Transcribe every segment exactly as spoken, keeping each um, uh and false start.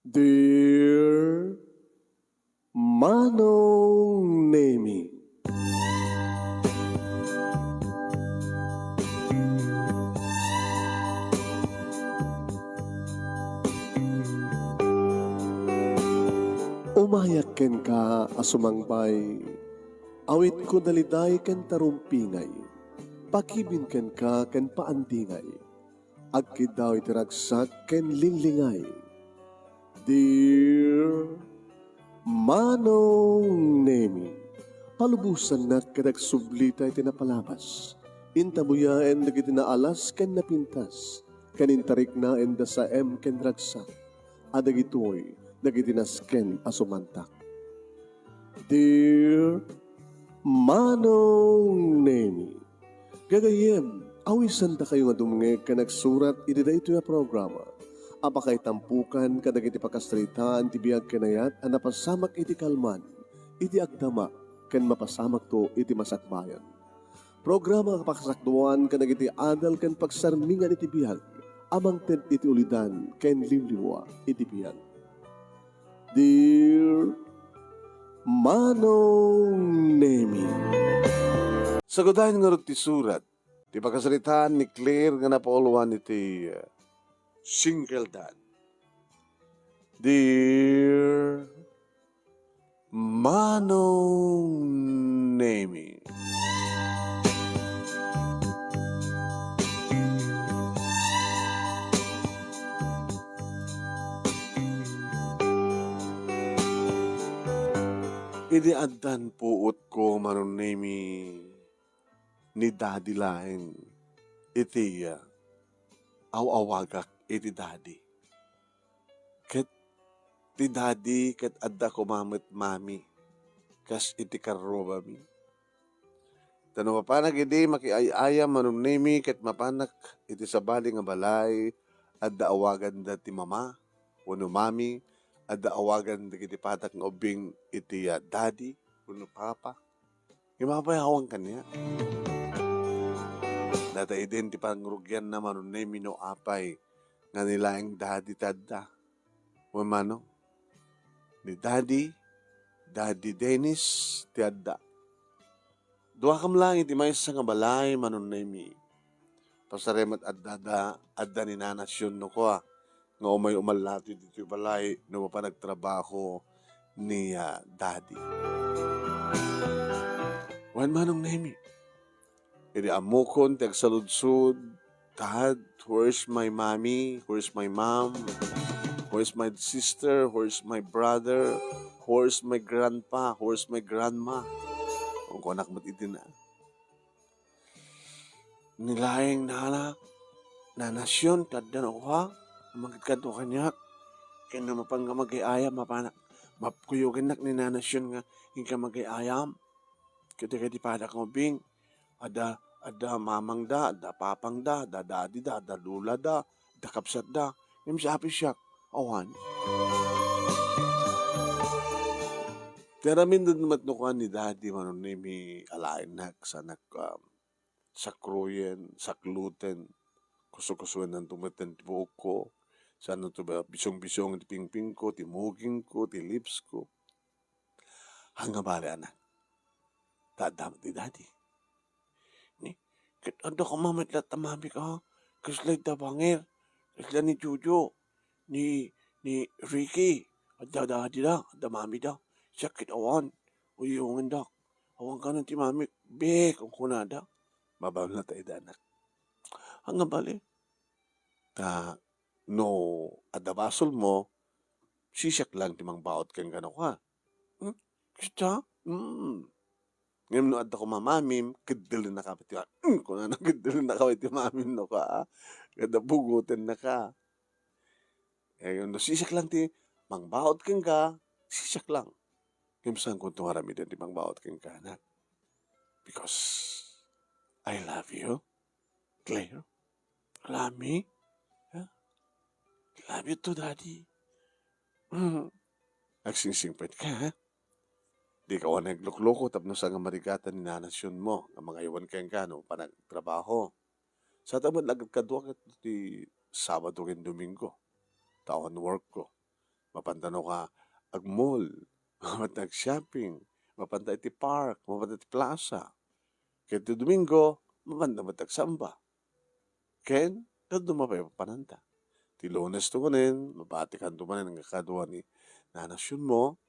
Dear Manong Nemi. Umayak kenka a sumangbay, awitko daliday ken tarumpingay, pakibin kenka ken paandingay. Agkiddaw iti ragsak ken linglingay. Dear Manong Nemi, palubosannak ket agsublita iti napalabas. Intabuyaen dagiti naalas ken napintas, ken intariknaen da saem ken ragsak, a dagitoy dagiti nasken a sumantak. Dear Manong Nemi, gagayyem, awisandakayo nga dumngeg ken agsurat iti daytoy a programa a pakaitampokan kadagiti pakasaritaan ti biag ken ayat a napasamak iti kalman, iti agdama, ken mapasamakto iti masakbayan. Programa a pakasakduan kadagiti adal ken pagsarmingan iti biag a mangted iti ulidan ken liwliwa iti biag. Dear Manong Nemi. Sagudayen ngarud ti surat ti pakasaritaan ni Claire nga napauluan iti, uh, single dad. Dear Manong Nemi. Idi addan puotko, Manong Nemi, ni Daddy laeng iti, ah, aw-awagak iti Daddy. Ket ti Daddy ket adda koma met Mami, kas iti karrubami. Ta no mapanak idi makiay-ayam, Manong Nemi, ket mapanak iti sabali nga balay, adda awaganda ti Mama wenno Mami, adda awagan dagiti padak nga ubbing iti, ah, Daddy wenno Papa. Ngem apay awan kaniak? Dayta idin ti pangrugianna, Manong Nemi, no apay nga ni laeng Daddy ti adda. Wen mano, ni Daddy, Daddy Dennis ti adda. Duakam laeng iti maysa nga balay, Manong Nemi. Pasarem met adda, adda, adda ni Nana Sion no kua, nga umay umallato ditoy balay no mapan agtrabaho ni, ah, Daddy. Wen, Manong Nemi, idi ammokon ti agsaludsod, "Dad, where's my mommy? Where's my mom? Where's my sister? Where's my brother? Where's my grandpa? Where's my grandma?" Kunkuanak met idi na. Ni laeng nana, Nana Sion, ti adda no kua, mangted kadua kaniak. Ken no mapan nga magay-ayam, mapanak, mapkuyogennak ni Nana Sion nga inka magay-ayam. Ket dagiti padak nga ubbing, adda, adda mamangda, adda papangda, adda daddyda, adda lolada, adda kabsatda. Ngem sa apay siak, awan. Ti aramidenda met no kuan ni Daddy, Manong Nemi, alaennak, saanak, um, sakruyen, sakloten, kusukusuennanto met ti buokko, saannanto ba-, bisong-bisong ti pingpingko, ti mugingko, ti lipsko. Haan nga bale, anak, ta adda met ni Daddy. Ni, ket adda koma met latta mamik, a, kasla ita Banger, kasla ni Jojo, ni, ni Ricky, adda daddyda, adda mamida. Siak ket awan, uyongendak. Awan kanen ti mamik, bek, kunkunada. Mabalinda ita, anak. Haan nga bale. Ta, no adda basolmo, sisiak lang ti mangbaut kenka no kua. Hmm? Kasta? Hmm. Ngem no adda koma mamim, keddelennaka pay ti, hmm, kunana, keddelennaka pay ti mamim no kua, a? Kada pugotennaka. Eh, no sisiak lang ti mangbaut kenka, sisiak lang. Ngem saanko ti aramiden ti mangbaut kenka, anak. Because I love you. Claire? Love me? Huh? Love you too, Daddy. Mm. Agsingsingpet ka, ha? Dika awan aglukloko tapno saan nga marigatan ni Nana Sion mo nga mangaywan kenka no panagtrabaho. Sa taman agkadua ket ti Sabado ken Domingo. Ta awan work ko. Mapanta no ka ag-mall, mapanta ag-shopping, mapanta iti park, mapanta iti plaza. Ket ti Domingo, mapanta met agsamba. Ken, dadduma pay papananta. Ti Lunes to manen, mabatikanto manen nga kadua ni nanasionmo,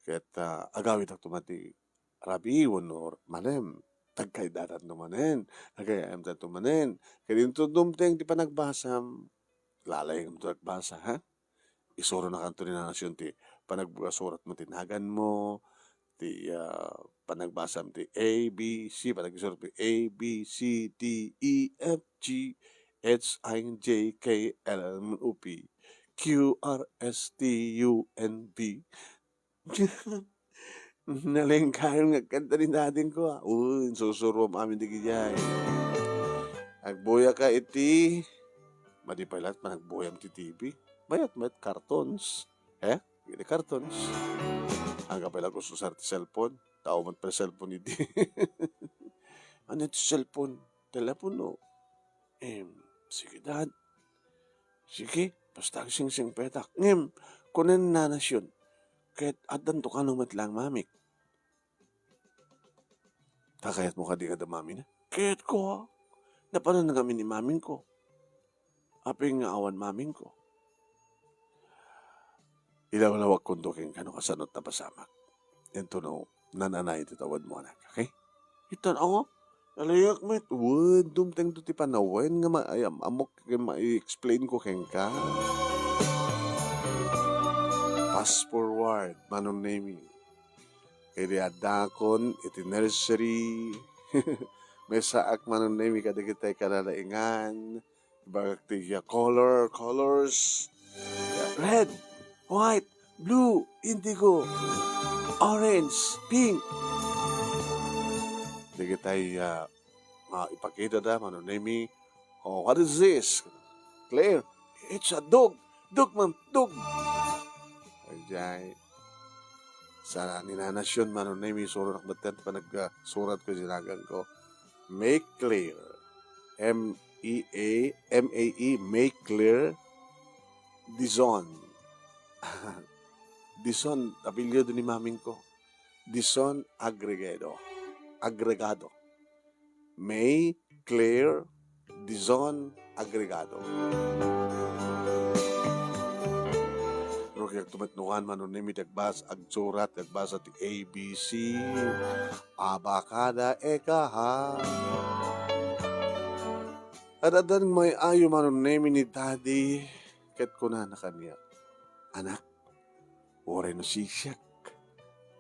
ket, ah, agawidakto man ti rabii wenno malem. Tagkaydatanto manen, agay-ayamtanto manen. Ket inton dumteng ti panagbasam, lalaingem ti agbasa, ha? Isuronakanto ni nanasion ti panagsuratmo ti naganmo, ti, ah, panagbasam ti A B C, panagsurat ti A B C D E F G H I J K L M N O P Q R S T U N V. Nalengkayon nga agkanta ni dadingko, ah. Uy, insusurom amin dagijay. Agbuyaka iti, madi pay laeng panagbuyaam ti T V. Mayat met cartoons. Eh? Iti cartoons. Angga pay laeng usar ti cellphone. Tao met pay cellphone idi. Ania ti cellphone? Telepono. Em, sige, Dad. Sige, basta agsingsingpetak. Ngem, kunen nanasion, ket addanto kano met laeng mamik. Ta kayatmo kadi nga adda mamina? Kayatko, a. Napanan ngamin ni mamingko. Apay nga awan mamingko? Ilawlawagkonto kenka no kasano ti napasamak. Intono, naan-anay ti tawenmo, anak. Okay? Itan, awa, nalaingek met. Wen, dumtengto ti panawen nga ma-, ay, am-, ammok ken ma-explain ko kenka. Fast forward, Manong Nemi. Idi addaakon iti nursery, maysaak, Manong Nemi, kadagiti kalalaingan. Ibagak ti, uh, color, colors. Red, white, blue, indigo, orange, pink. Dagitay, uh, uh, ipakita da, Manong Nemi. Oh, what is this? Clear. It's a dog. Dog, ma'am. Dog. Ajay. Sa ni nanasion, Manong Nemi, isuronak metten ti panag-, ah, suratko iti naganko. Make clear. M E A, M A E, make clear. Dizon. Dizon, apelyido ni mamingko. Dizon Agregado. Agregado. May Claire Dizon Agregado. Rugiak tumet nuan, Manong Nemi, ti agbas-, agsurat, agbasa ti A B C. Abakada eka ha. Ad-addan may-ayo, Manong Nemi, ni Daddy, ket kunana kaniak, "Anak, uray no siksiak,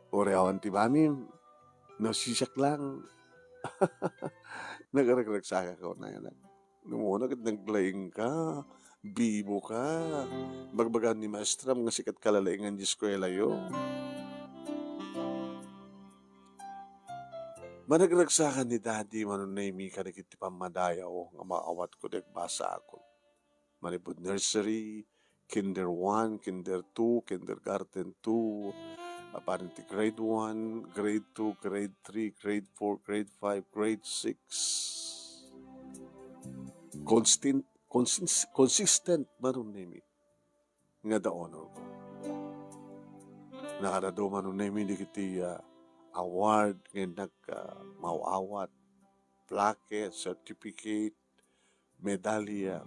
uray awan ti mamim, no siksiak lang." Nagragragsakak, kunana. Umuna ket naglaingka, biboka. Bagbagaan ni maestram nga sika ti kalalaingan ti eskuelayo. Managragsakan ni Daddy, Manong Nemi, kadagiti pammadayaw nga maawatko ti agbasakon. Manipud nursery, kinder one, kinder two, kindergarten two, apanen ti grade one, grade two, grade three, grade four, grade five, grade six. Constin-, consins-, consistent, Manong Nemi, nga the honor ko. Nakadadu, Manong Nemi, dagiti, ah, award nga nag-, ah, maawat, plaque, certificate, medalya.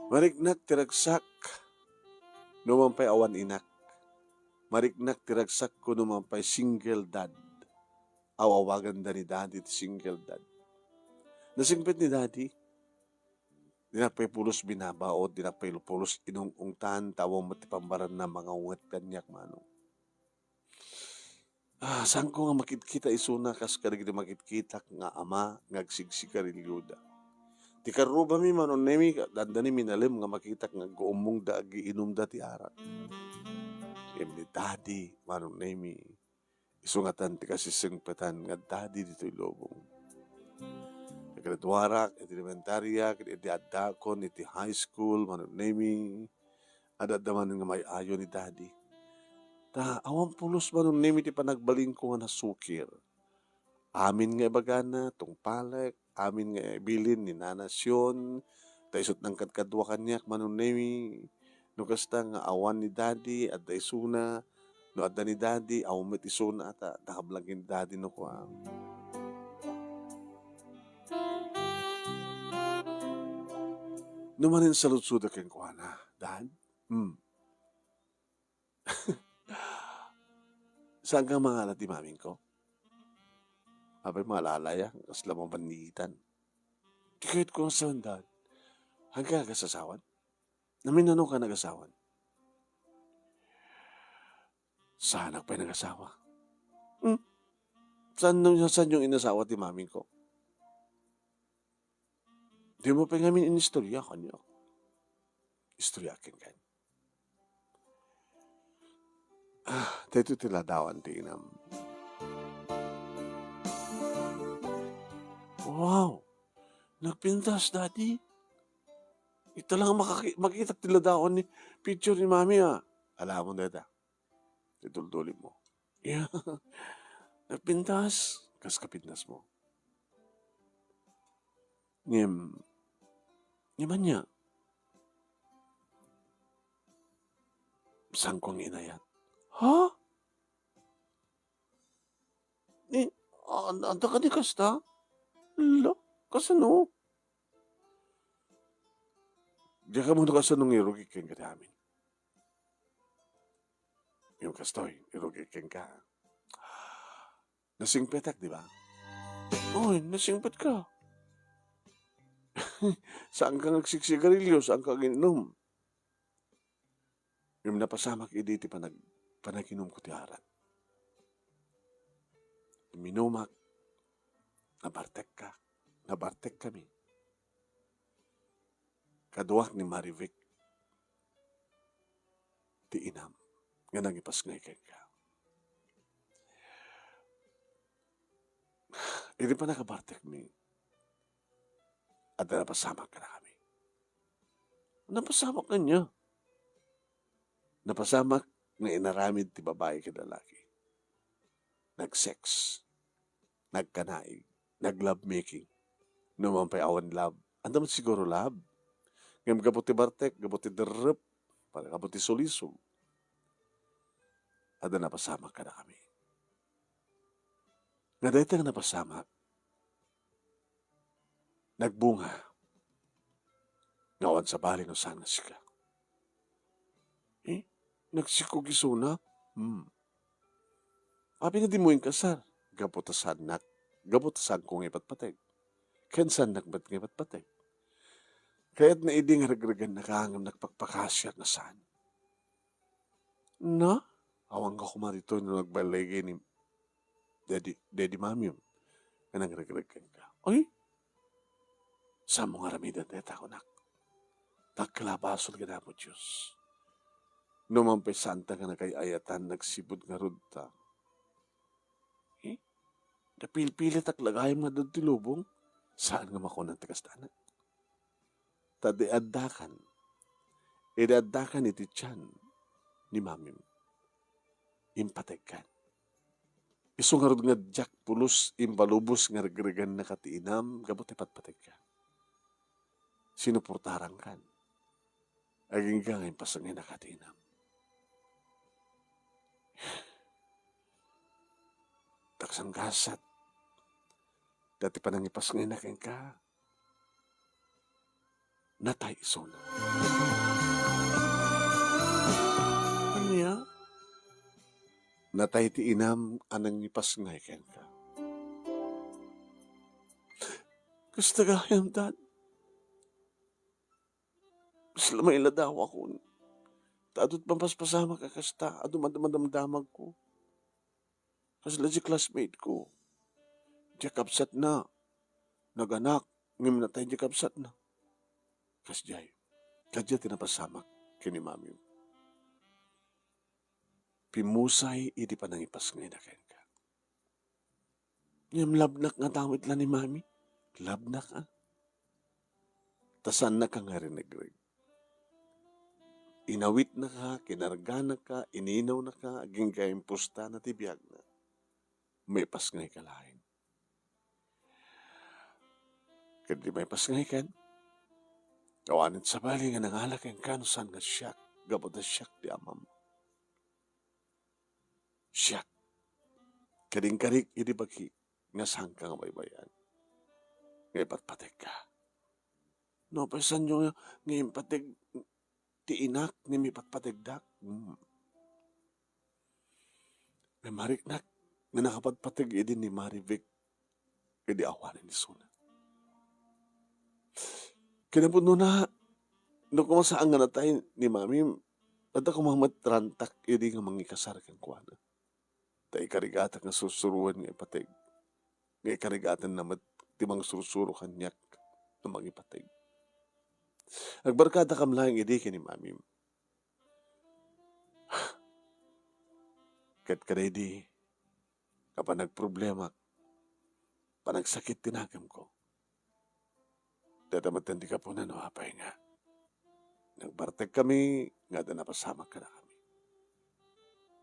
Mariknak ti ragsak no man pay awan inak. Mariknak ti ragsak no man pay single dad. Aw-awaganda ni Daddy ti single dad. Nasingpet ni Daddy, dinak pay pulos binabaon, dinak pay pulos inung-ungtan, ta awan met ti pambaranna mangaunget kaniak, Manong. Ah, saanko nga makitkita isuna kas kadagiti makitkitak nga ama nga agsigsigarilioda. Ti karrubami, Manong Nemi, dandani minalem nga makitak nga aguummongda, agiinumda ti arak. Ngem ni Daddy, Manong Nemi, isu ngatan ti kasisingpetan nga Daddy ditoy lubong. Naggraduarak iti elementaria, ket idi addaakon iti high school, Manong Nemi, ad-adda manen nga may-ayo ni Daddy. Ta awan pulos, Manong Nemi, ti panagbalinko nga nasukir. Amin nga ibagana, tungpalek, amin nga ibilin ni Nana Sion, Ta isut' nangkadkadua kaniak, Mano Nemi, no kasta nga awan ni Daddy, adda isuna, no adda ni Daddy, awan met isuna, ta nakablag ni Daddy no kua. No manen saludsodek kenkuana, Dad, hmm, Saanka mangala ti mamingko? Apay, maalala ya, kasla mabannitan. Ti kayatko nga saan, Dad. Saanka nagasasawan? Naminnanoka nagasawan? Saanak pay nagasawa. Hmm? Saan, saanyo inasawa ti mamingko? Dimo pay ngamin inistorya kaniak. Istorya kenka. Ah, daytoy ti ladawan ti inam. Wow! Nagpintas, Daddy. Ita lang makaki-, makita ti ladawan ni picture ni Mami, ah. Alamon dayta. Ti tuldulipmo. Yeah. Nagpintas. Kas kapintasmo. Ngem, ngem ania? Saanko nga inayat. Ha? Ni, an-, anta kadi kasta? Lo, kasano? Diak ammo no kasano nga irugi kenka ti amin. Ngem kastoy, irugi kenka. Nasingpetak, di ba? Oy, nasingpetka. Saanka nga agsigsigarilio, saanka agin-inom. Ngem napasamak idi ti panag-, panaginumko ti arak. Imminumak, nabartekka, nabartekkami. Kaduak ni Marivic ti inam nga nangipasngay kenka. Idi pannakabartekmi, adda napasamak kadakami. Napasamak kaniak. Napasamak nga inaramid ti babai ken lalaki. Nag-sex, nagkanaig, nag-love making. No man pay awan love, anda met siguro love? Ngem gapu ti bartek, gapu ti derrep, para gapu ti sulisog, adda napasamak kadakami. Nga dayta nga napasamak, nagbunga nga awan sabali no saan nga sika. Eh, nagsikog isuna? Hmm. Apay nga dimo inkasar? Gapu ta saannak, gapu ta saanko nga ipatpateg. Ken saannak met nga ipatpateg. Kayatna idi nga regregannaka ngem nagpakpakasiak nga saan. Na? Awanka koma ditoy no nagballigay ni Daddy, Daddy Mami, nga nangregreg kenka. Ay? Saanmo nga aramiden dayta, kunak. Ta agka la basol ken Apo Dios. No man pay saanta nga nakaay-ayatan, nagsipud ngarud ta. Eh? Napilpilitak la gayam nga adda ti lubong? Saan nga makunak ti kasta, anak? Ta di addakan, idi addakan iti tian ni mamim, impategkan. Isu ngarud nga diak pulos imbalubos nga regregannaka ti inam gapu ta ipatpategka. Sinuportarankan. Agingga nga impasngaynaka ti inam. Taksang gasat. Dati panangipasngayna kenka. Natay isuna. Ania? Natay ti inam a nangipasngay kenka. Kasta gayam, Dad. Kasla mailadawakon. Ta adu ti mapaspasamak a kasta, adu madam-, madamdamagko. Kasla di classmate ko. Diak kabsatna. Naganak, ngem natay di kabsatna. Kasdiay. Kadia ti napasamak ken ni Mami. Pimmusay idi panangipasngayna kenka. Ngem labnak ngata met la ni Mami. Labnak, a. Ta saannaka nga rinegreg. Inawitnaka, kinarganaka, ininawnaka, agingga impustana ti biagna. Maipasngayka laeng. Ket di maipasngaykan, Awanen sabali nga nangala kenka no saan nga siak, gapu ta siak ti amam. Siak. Kadi inkarik idi bagik nga saanka nga baybay-an, nga ipatpategka. No, pay saanyo nga, nga impateg ti inak ni mipatpategdak? Hmm. Nga mariknak nga nakapatpateg idi ni Mari Vic, idi awanen isuna. Kinapudnona, no koma saan nga natay ni Mami, adda koma met rantak idi nga mangikasar kenkuana. Ta ikarigatak nga sursuroen nga ipateg. Nga ikarigatanna met ti mangsursuro kaniak nga mangipateg. Agbarkadakam laeng idi ken ni Mamim. Ket kadaydi, nga panagproblemak, panagsakit ti nakemko. Dayta met ti gapuna no apay nga nagbartegkami nga adda napasamak kadakami.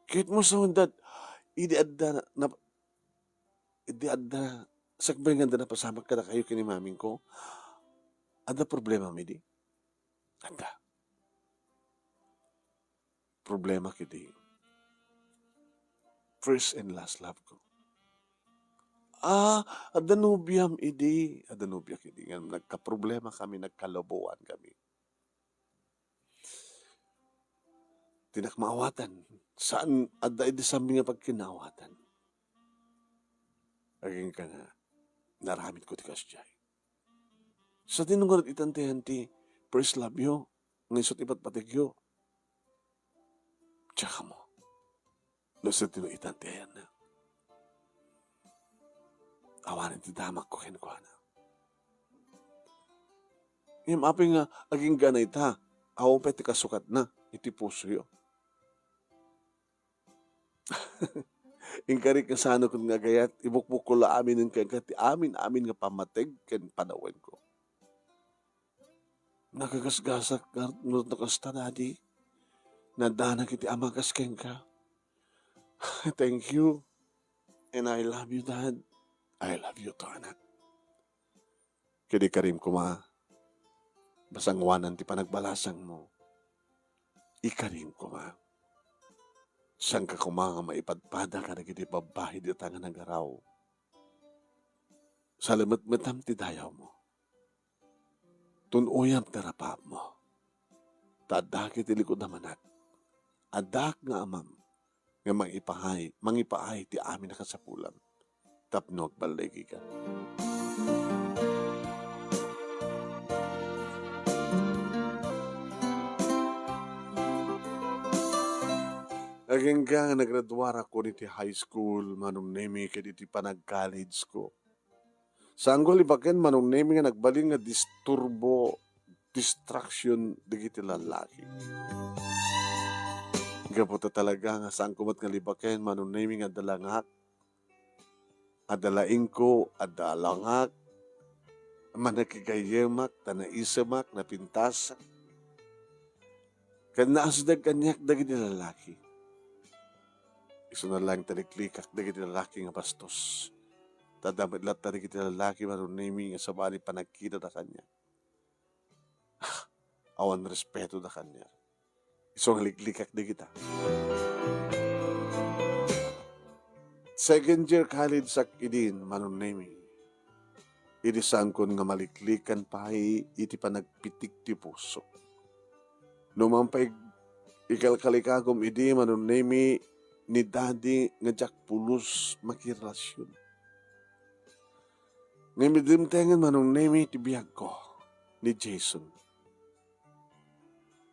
Ket mo saan, Dad, idi adda na, na, idi adda sakbay nga adda napasamak kadakayo ken ni mamingko, adda problemam idi? Adda. Problema kidi, first and last love ko. Ah, adda nobiam idi, adda nobiak idi, ngem nagkaproblema kami, nagkaluboan kami. Dinak maawatan. Saan, adda idi sambing nga pagkinaawatan. Agingga nga, naramidko ti kasdiay. Sadino ngarud itan ti, ti first love yo, nga isu ti patpategyo? Tsaka mo. No sadino itan ti ayanna? Awanen ti damakko kenkuana. Ngem apay nga agingga ita, awan pay ti kasukatna iti pusoyo. Inkarik nga sano ket nga agayat, ibukbukko la aminen kenka ti amin-amin nga pammateg ken panawenko. Nagagasgasak ngarud no kasta, Daddy. Nadanak iti ama kas kenka. Thank you. And I love you, Dad. I love you too, anak. Ket ikarim koma, basanguanan ti panagbalasangmo. Ikarim koma. Saanka koma nga maipadpada kadagiti babbai dita nga nagaraw. Salemetmetam ti dayawmo. Tun-oyam ti rapaapmo. Ta addak iti likod a manak. Addak nga amam nga mangipaay, mangipaay ti amin a kasapulam tapno agballigika. Agingga nga nagraduarakon iti high school, Manong Nemi, ket iti panag-college ko. Saanko libaken, Manong Nemi, nga nagbalin nga disturbo, distraction dagiti lallaki. Gapu ta talaga nga saanko met nga libaken, Manong Nemi, nga adda langak, adda laingko, adda langak, manakigayyemak, ta naisemak, napintasak. Ket naasdeg kaniak dagiti lallaki. Isuna laeng ta liklikak dagiti lallaki nga bastos. Ta adda met latta dagiti lallaki, Manong Nemi, nga sabali panagkitana kaniak. Awan respetoda kaniak. Isu nga liklikak dagita. Second year college-ak idin, Manong Nemi. Idi saankon nga maliklikan pay iti panagpitik ti puso. No man pay ikalkalikagom idi, Manong Nemi, ni Daddy nga diak pulos makirelasion. Ngem dimtengen, Manong Nemi, ti biagko ni Jason.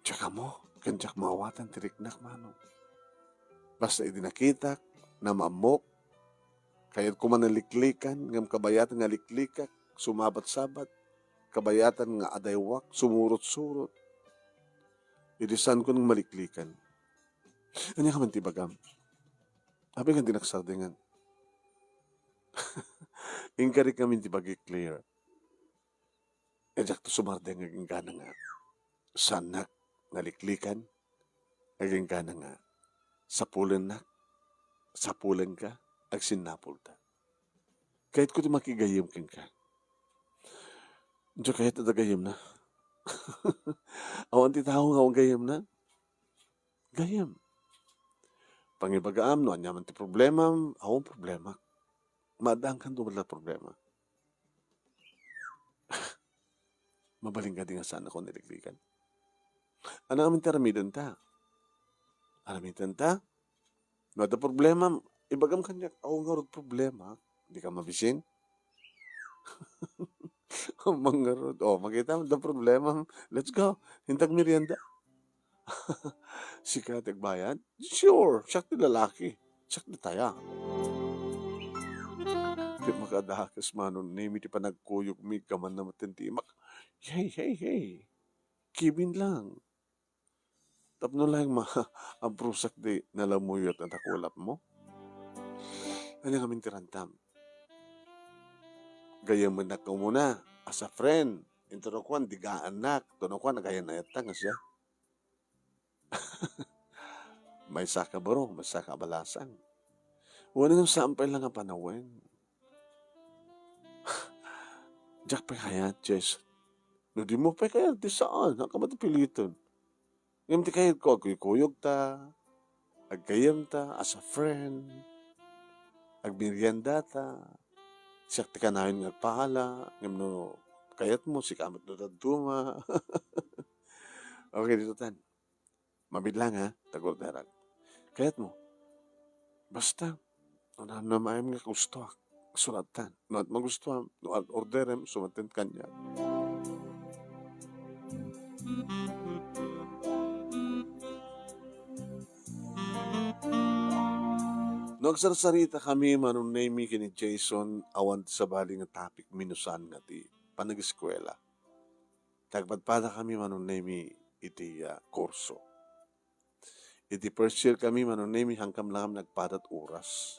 Diak ammo, ken diak maawatan ti riknak, Manong. Basta idi nakitak, namammok, kayatko man a liklikan, ngem kabayatan nga liklikak, sumabat-sabat, kabayatan nga adaywak, sumurot-surot. Idi saankon nga maliklikan. Ania ka man ti ibagam? Apay nga dinak sardengan? Inkarik ngamin ti bagi, Claire. Diakto sumardeng agingga nga saannak nga liklikan, agingga nga sapulennak, sapulenka, agsinnapulta. Kayatko ti makigayyem kenka. Diak kayat a gayyemna. Awan ti tao nga awan gayyemna. Gayyem. Pangibagaam no aniaman ti problemam, awan problema. Maaddaankan dumadal a problema. Mabalin kadi nga saanko naligligad. Ania ngamin ti aramidenta? Aramidenta? No adda problema, ibagam kaniak, "Awan ngarud problema." Dika mabisin? Awan ngarud. O, makita mo, adda problema. Let's go. Intag merienda. Sika ti agbayad? Sure, siak ti lalaki. Siak ti taya. Di makadakes, Manong Nemi, ti panagkuyogmi, gamanna met ti imak. Hey, hey, hey. Kibin lang. Tapno laeng ma-, abrusak ti nalamuyot a dakulapmo. Ania ngamin ti rantam? Gayyemennak umuna, as a friend. Inton no kuan, digaannak. Inton no kuan, agayan-ayattak nga siak. Maysaka baro, maysaka a balasang. Wen, ngem saan pay la nga panawen. Diak pay kayat, Jess. No di mo pay kayat, di saan. Saan ka man ti piliten. Ngem ti kayatko, agkuykuyogta, aggayyemta as a friend, agmeriendata, siak ti kanayon nga agpaala, ngem no kayatmo, sika met no dadduma. Okay, ditotan. Mabiit lang, ha, tagurderak. Kayatmo. Basta, no ania maem nga gustoak, sulatan. No ania magustoam, no ania orderem, sumaten kaniak. No agsarsaritakami, Manong Nemi ken ni Jason, awan ti sabali nga topic mi no saan nga ti panageskuela. Ti agpadpadakami, Manong Nemi, iti, ah, kurso. Iti first year kami, Manong Nemi, saankami la nagpadat oras.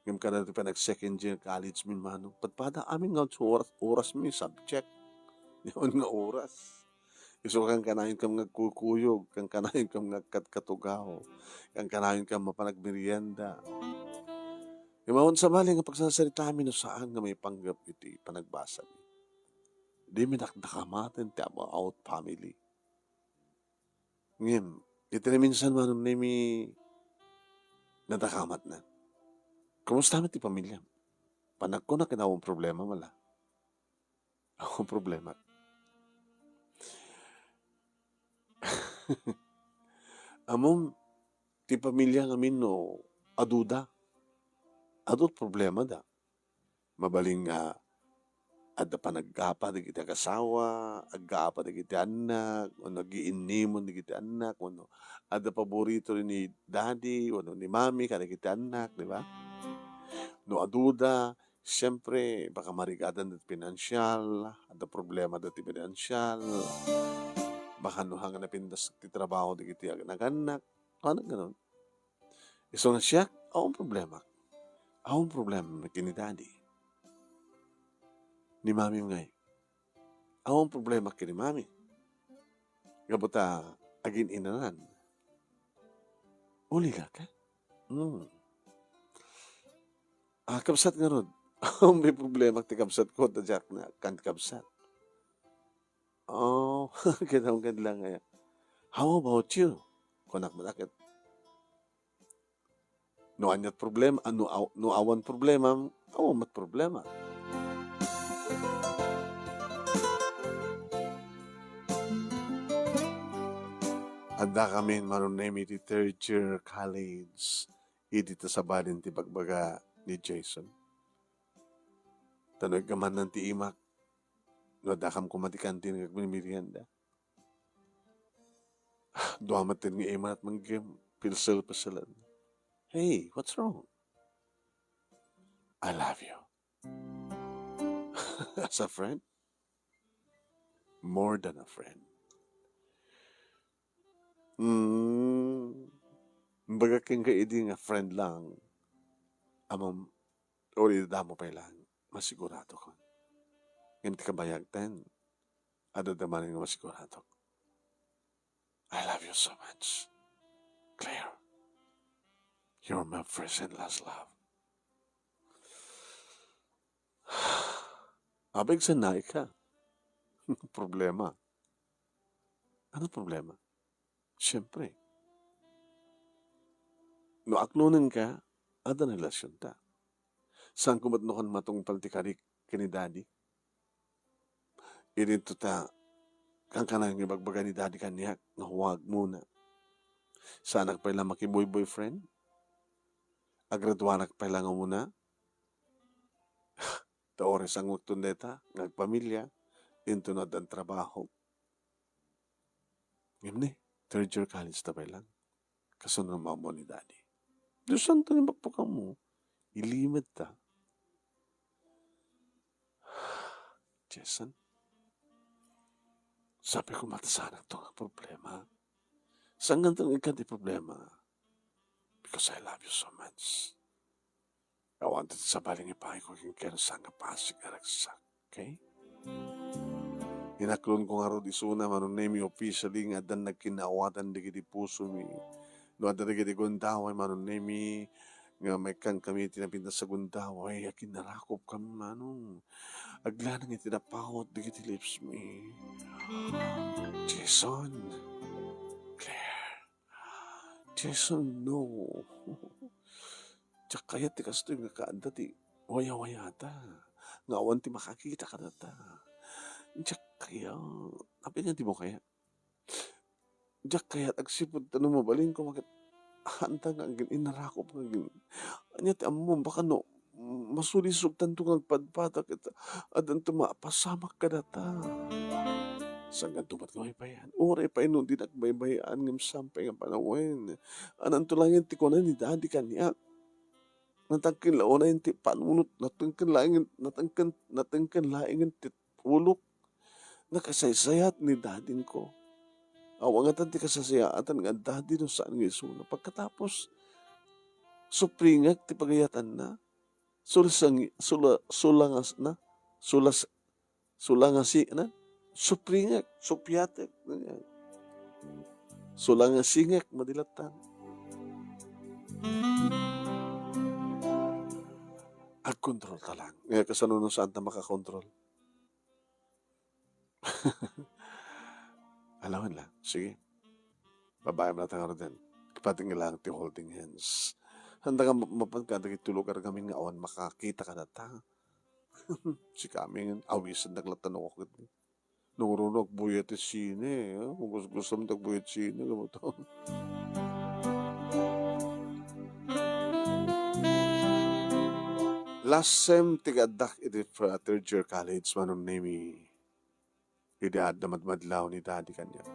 Ngem kada ti panag-second year college mi, Manong, padpada amin nga oras, oras mi subject. Yaon nga oras. Isu kankanayon kam nga agkukuyog, kankanayon kam nga agkatkatugaw, kankanayon kam mapan agmerienda. Ngem awan sabali nga pagsarsaritaami no saan nga maipanggep iti panagbasami. Dimi dakdakamaten ti about family. Ngem, iti naminsan, Manong Nemi, nadakamatna. Kumusta met ti pamiliam? Panagkunak ket awan problema, mala. Awan problema. Ammom, ti pamiliam ngamin no aduda. Adu ti problemada. Mabalin nga adda panaggapu dagiti agasawa, aggapu dagiti annak, wenno agiinnimon dagiti annak, wenno adda paborito ni daddy, wenno ni mommy kadagiti annak, di ba? No aduda, siyempre, baka marigadan ti pinansial, adda problemada ti pinansial, baka no saan nga napintas ti trabaho dagiti ag-, nagannak, kanan-kanan. Isu nga siak, awan problema. Awan problema ken ni daddy. Ni mami ngay. Awan problema ken ni mami. Gapu ta agin-inanan. Ulila ka? Hmm. Ah, kabsat ngarud. Awan may problema ti kabsat ko, ta diak na kan kabsat. Oh, kinawgad lang aya. "How about you?" Kunak met ket. No aniat problem-, ah, no aw-, no awan problema, awan met problema. Adda kami, Manong Nemi, iti third year college, idi ta sabali ti bagbaga ni Jason. Ta no iggamannan ti imak, no addakam koma ti kantin nga agmimerienda. Dua met nga imat manggem, pilsel-peselan. "Hey, what's wrong?" "I love you." "As a friend?" "More than a friend." Hmm. Imbagak kenka idi nga friend lang. Ammom, o idadamo pay lang, masiguradokon. Ngem ti kabayagtan, adda manen nga masiguradok. I love you so much. Claire, you're my first and last love. Apay, agsannaika. Problema. Ano problema? Siyempre. No aklonenka, adda relasionta. Saanko met no kan matungpal ti karik ken ni Daddy? Idinto ta, kankanayon nga ibagbaga ni Daddy kaniak nga huwag muna. Saanak pay la makiboy-boyfriend? Agraduanak pay la nga umuna? Ta uray sangotton dayta nga agpamilia, inton addan trabaho. Ngem ni, third year college ta pay lang. Kasano nga ammo ni Daddy? Dios santo, ni bakbakanmo. Ilimed ta. Jason, sabi ko, matasanak to nga problema. Saan nga to nga ikkan ti problema? Because I love you so much. Awan ti sabali nga ipangayko kenka no saan nga pasig nga ragsak. Okay? Inaklonko ngarud isuna, Manong Nemi, officially nga addan nagkinnaawatan dagiti pusomi. No adda dagiti gundaway, Manong Nemi, nga maikkankami ti napintas a gundaway, agkinnarakopkami, Manong. Aglanang iti napawot dagiti lipsmi. Jason. Claire. Jason, no. Diak kayat ti kastoy nga kaadda ti wayawayata. Nga awan ti makakita kadata. Diak kayat. Apay nga dimo kayat? Diak kayat agsipud ta no mabalinko, ket haantan nga agin-inarakop nga agin-, ania ti ammom, baka no masulisogtanto nga agpadpada ket addanto mapasamak kadata. Saan nga dumat nga maipayan? Uray pay no di nagbaybay-an ngem saan pay nga panawen. Ananto laeng ti kuna ni Daddy kaniak. Natangken la unay ti panunot, natangken laeng, natangken, natangken laeng ti ulok. Nakasaysayat ni dadingko. Awan ngatan ti kasaysayaatan nga daddy no saan nga isuna. Pagkatapos, supringek ti pagayatanna. Sulasang-, sula-, sulangasna. Sulas-, sulangasina. Supringek, supiatek. Sulangasingek, madi latta. Agkontrol ta lang. Nga kasano no saan ta makakontrol? Alawen lang. Sige. Babaem latta ngaruden. Ipatingga lang ti holding hands. Haanna nga ma-, mapan kadagiti lugar ngamin nga awan makakita kadata. Sikami, awisendak latta no, no, no, agbuya ti sine, eh. Kung gus-, gusto mo agbuya ti sine, gamo to. Last sem ti addak iti fr-, third year college, Manong Nemi. Idi adda madmadlaw ni Daddy kaniak.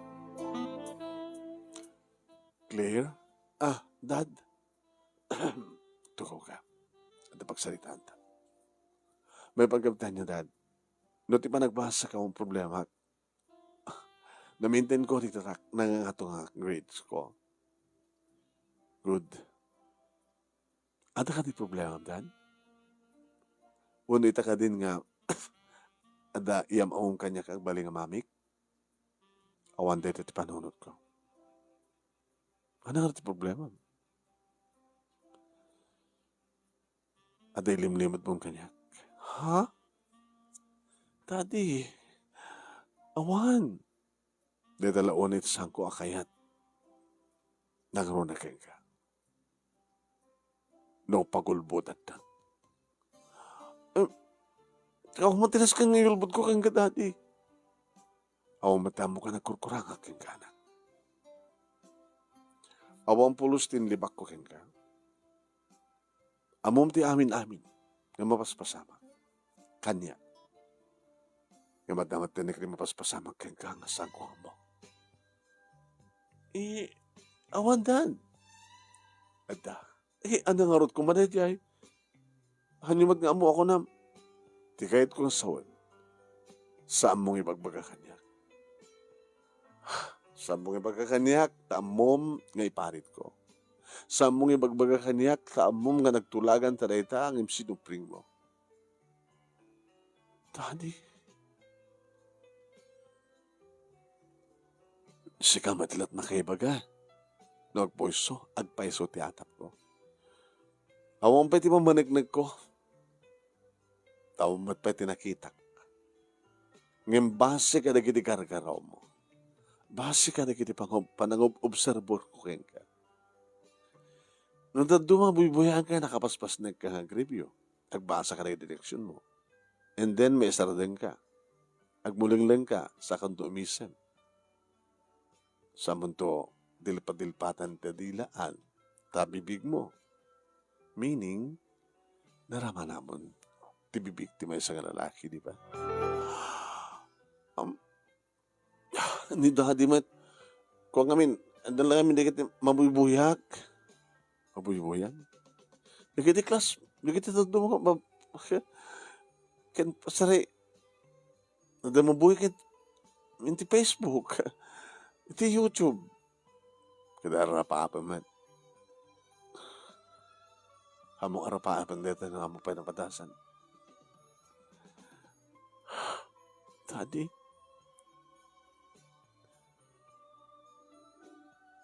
Claire? Ah, Dad? Tukaw ka. Adda pagsaritaanta. May pagkabtan niya, Dad. No ti panagbasa ka mong problema, na-maintain ko ti tatak, nangangato nga grades ko. Good. Adda kadi problema, Dad? Wenno ita kadin nga adda iyam-amom kaniak agbalin nga mamik? Awan dayta ti panunotko. Ania nga ti problema? Adda ilimlimedmon kaniak. Ha? Daddy, awan. Dayta la unay ti saanko a kayat. Nangruna kenka. No pagulbodannak. Eh, awan met ti nasken nga iyulbodko kenka, Daddy. Awan met ammo nga nagkurkurangak kenka. Awan pulos ti inlibakko kenka. Ammom ti amin-amin nga mapaspasamak kaniak. Ngem adda met ti mapaspasamak kenka nga saanko ammo. Eh, awan, Dad. Adda. Eh, ania ngarud koma daydiay? Ania met nga ammo a kunam? Ti kayatko nga sawen, saanmo nga ibagbaga kaniak. Saanmo nga ibagbaga kaniak, ta ammom nga iparitko. Saanmo nga ibagbaga kaniak, ta ammom nga nagtulagan ta dayta ngem sinupringmo. Daddy, sika met la't makaibaga. No agpayso, agpayso ti atapko. Awan pay ti mamaneknekko. Ta awan met pay ti nakitak. Ngem base kadagiti gargarawmo, base kadagiti pangob-, panangob-obserberko kenka. No dadduma, buybuyaanka, nakapaspasnekka nga agribyo, agbasaka dagiti direksionmo, and then maisardengka, agmulenglengka, sakanto umisem. Samonto, dilpadilpatan ti dilaan, ta bibigmo. Meaning, naramanamon ti bibig ti maysa nga lalaki, di ba? Am, ni daddy met, kuan ngamin, adda la ngamin dagiti mabuybuyak. Mabuybuyak? Dagiti class, dagiti dadduma, mab-, ken, sorry, adda mabuybuyak iti Facebook, iti YouTube. Kada arapaapen met. Ammok arapaapen dayta no ammok pay napadasan. Daddy,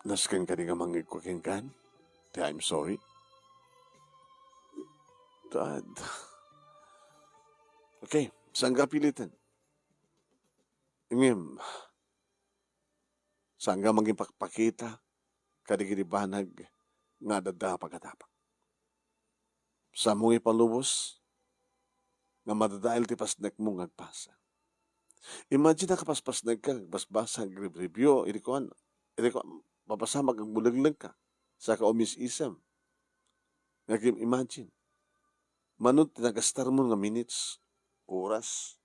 nasken kadi nga mangngegko kenkan ti I'm sorry? Dad. Okay, saan nga piliten? Ngem, saan nga mangipakpakita kadagiti banag nga adda a pagadapak. Saanmo nga ipalubos nga madadael ti pasnekmo nga agbasa. Imagine a kapaspasnekka, agbasbasa, agribribyo, idi kuan, idi kuan, mapasamak, agmulenglengka, saka umis-isem. Ngem imagine, mano ti nagastarmo nga minutes, oras,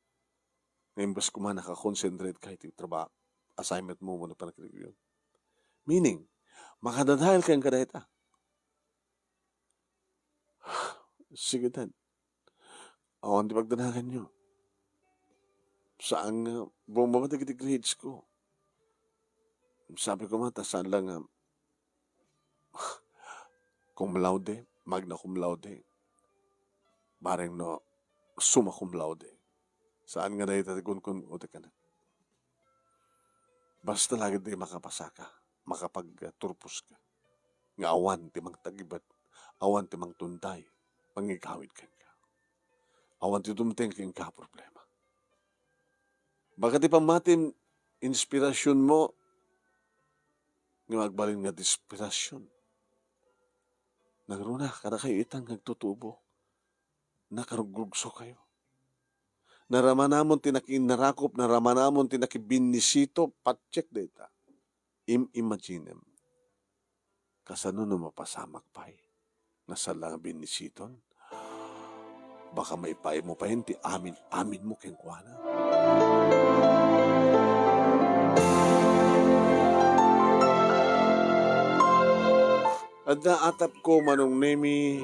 nga imbes koma nakakonsentrate ka iti trabaho, assignment mo, wenno panagribribyo. Meaning, makadadael kenka dayta. Sige, Dad. Awan ti pagdanaganyo. Saan nga bumaba dagiti grades ko. Sabi ko man, ta saan lang nga cum laude, magna cum laude, bareng no summa cum laude. Saan nga dayta ti kunkun-, o ti kanak. Basta lagi ti makapasaka, makapagturposka, nga awan ti mangtagibat, awan ti mangtunday, mangigawid kenka. Awan ti dumteng kenka a problema. Baka ti pammatim, inspirasionmo, nga agbalin nga desperasion. Nangruna, kadakayo ita nga agtutubo. Nakarugrugsokayo. Naramanamon ti nakiinnarakop, naramanamon ti nakibinnisito, patchek dayta. Im-, imaginem. Kasano no mapasamak pay nga saan la nga binnisiton? Baka maipaaymo pay ti amin-aminmo kenkuana. Adda atapko, Manong Nemi,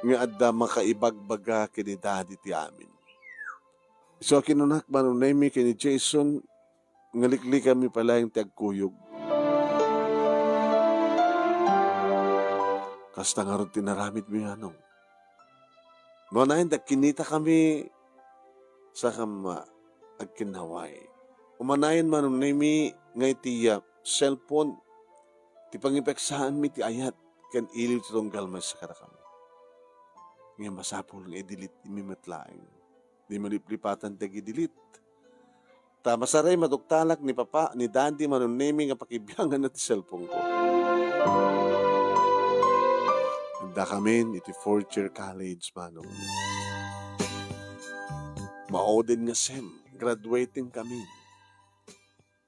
nga adda makaibagbaga ken ni Daddy ti amin. Isu a kinunak, Manong Nemi, ken ni Jason, nga liklikanmi pay laeng ti agkuyog. Kasta ngarud ti inaramidmi, Manong. Umanayen ta agkinitakami, saka, ah, agkinnaway. Umanayen, Manong Nemi, nga iti, ah, cellphone, ti pangipeksaanmi ti ayat ken iliw ti tunggal maysa kadakami. Ngem masapul nga i-delete mi met laeng. Di maliplipatan ti agi-delete. Ta masaraay maduktalak ni Papa, ni Daddy, Manong Nemi nga pakibianganna ti cellphone ko. Adda kamin iti fourth year college, Manong. Maudin nga sem, graduating kami.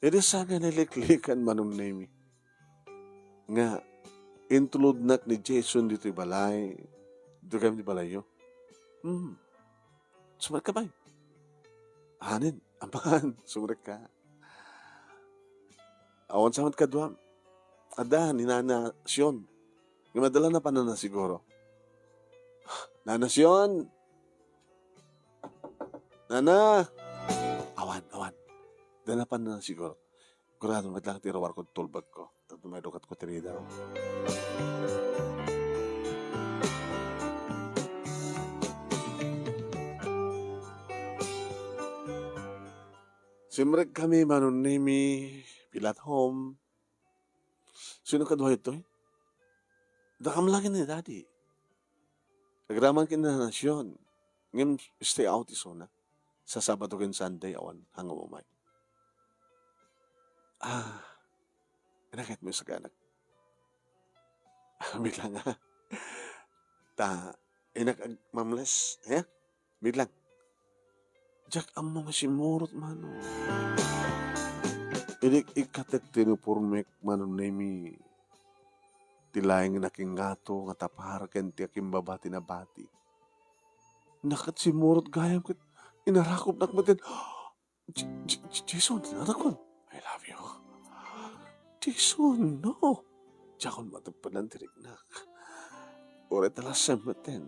Idi saan nga naliklikan, Manong Nemi, nga intulodnak ni Jason ditoy balay, ditoy kami ti balayyo. Hmm. Sumrekka pay. Anen, aman, sumrekka. Awan sa met kaduam. Adda ni Nana Sion. Nga madala na panana siguro. Nana Sion! Nana! Awan, awan. Dala panana siguro. Kurado met lang ti ruar ko, tulbag ko. Tapno maidukat ko ti rider. Simrek kami, Manong Nemi, pila at home. Sino kadua itoy? Dakam laeng ni Daddy. Agraman ken Nana Sion. Ngem stay out isuna. Sa Sabado ken Sunday, awan, hangum umay. Ah, inakayatmo isaganak. Bilang, ha? Ta, inak ag-, mamles, ha? Bilang. Diak ammo nga simmurot, Manong. Idi ikkatek ti uniformek, Manong Nemi, ti laeng nakingato nga tapar ken ti akimbaba ti nabati. Nakat simmurot gayam ket inarakopnak met ken, "J-, J-, J-, Jason, anakon, I love you." "Jason, no." Diakon mateppenan ti riknak. Uray ta last sem met ten,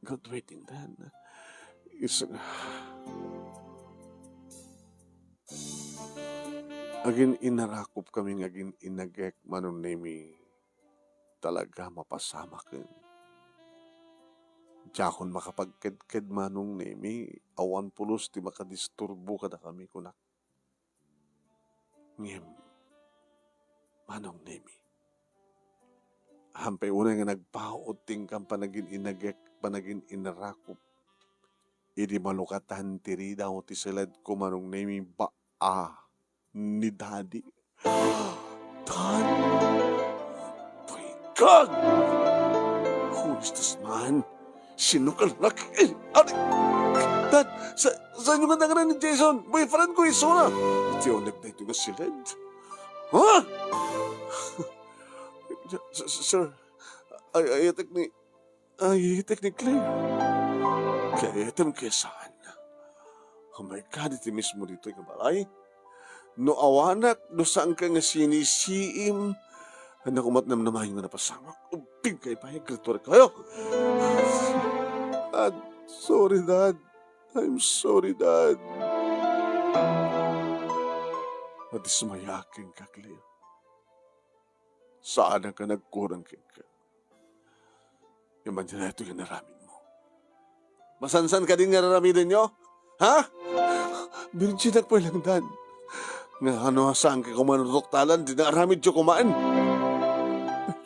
graduating then. Isu-, agin-inarakopkami nga agin-inagek, Manong Nemi. Talaga, mapasamaken. Diakon makapagkedked, Manong Nemi, awan pulos ti makadisturbo kadakami, kunak. Ngem, Manong Nemi, ampay unay nga nagpaut ti inkam panagin-inagek, panagin-inarakop. Idi malukatan ti ridaw ti seledko, Manong Nemi, baa ni Daddy. Dad! My God! Who is this man? Sino ka lalaki? Eh, ano? Dad, sa, saanyo nga nanganan ni Jason? Boyfriend ko isuna. Iti uneg daytoy nga siled. Ha? S-, s-, sir, ay, ayatek ni, ay, ayatek ni Claire. Kay ayatem kaya saan? Oh my God, iti mismo ditoy nga balay. No awanak, no saanka nga sinisiim, annak met namnamaen nga napasamak. Ubbing kay pay, agkriaturakayo. Dad, sorry, Dad. I'm sorry, Dad. Nadismayaak kenka, Claire. Saanak nga nagkurang kenka. Ngem ania daytoy nga inaramidmo? Masansan kadin nga araramidenyo? Ha? Birginak pay laeng, Dad. Nga ano, saanka koma natuktalan, ti naaramidyo koma. I'm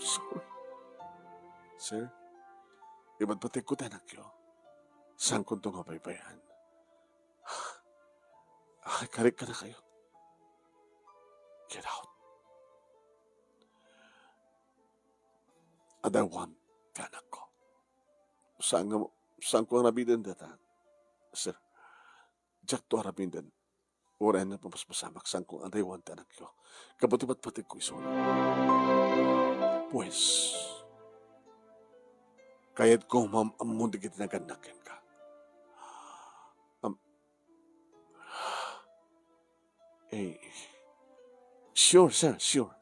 sorry. Sir, ibadbategko ti anakyo. Saankonto nga paypayan. Ay, karik kadakayo. Get out. Adawan ti anakko. Saan nga, saanko nga aramidan dayta? Sir, diakto aramidan. Uray ania ti mapaspasamak, saanko nga adawan ti anakyo. Gapu ti patpategko isuna. Pues, kayatko nga maam-ammon dagiti nagannak kenka. Am-, eh, sure, sir, sure.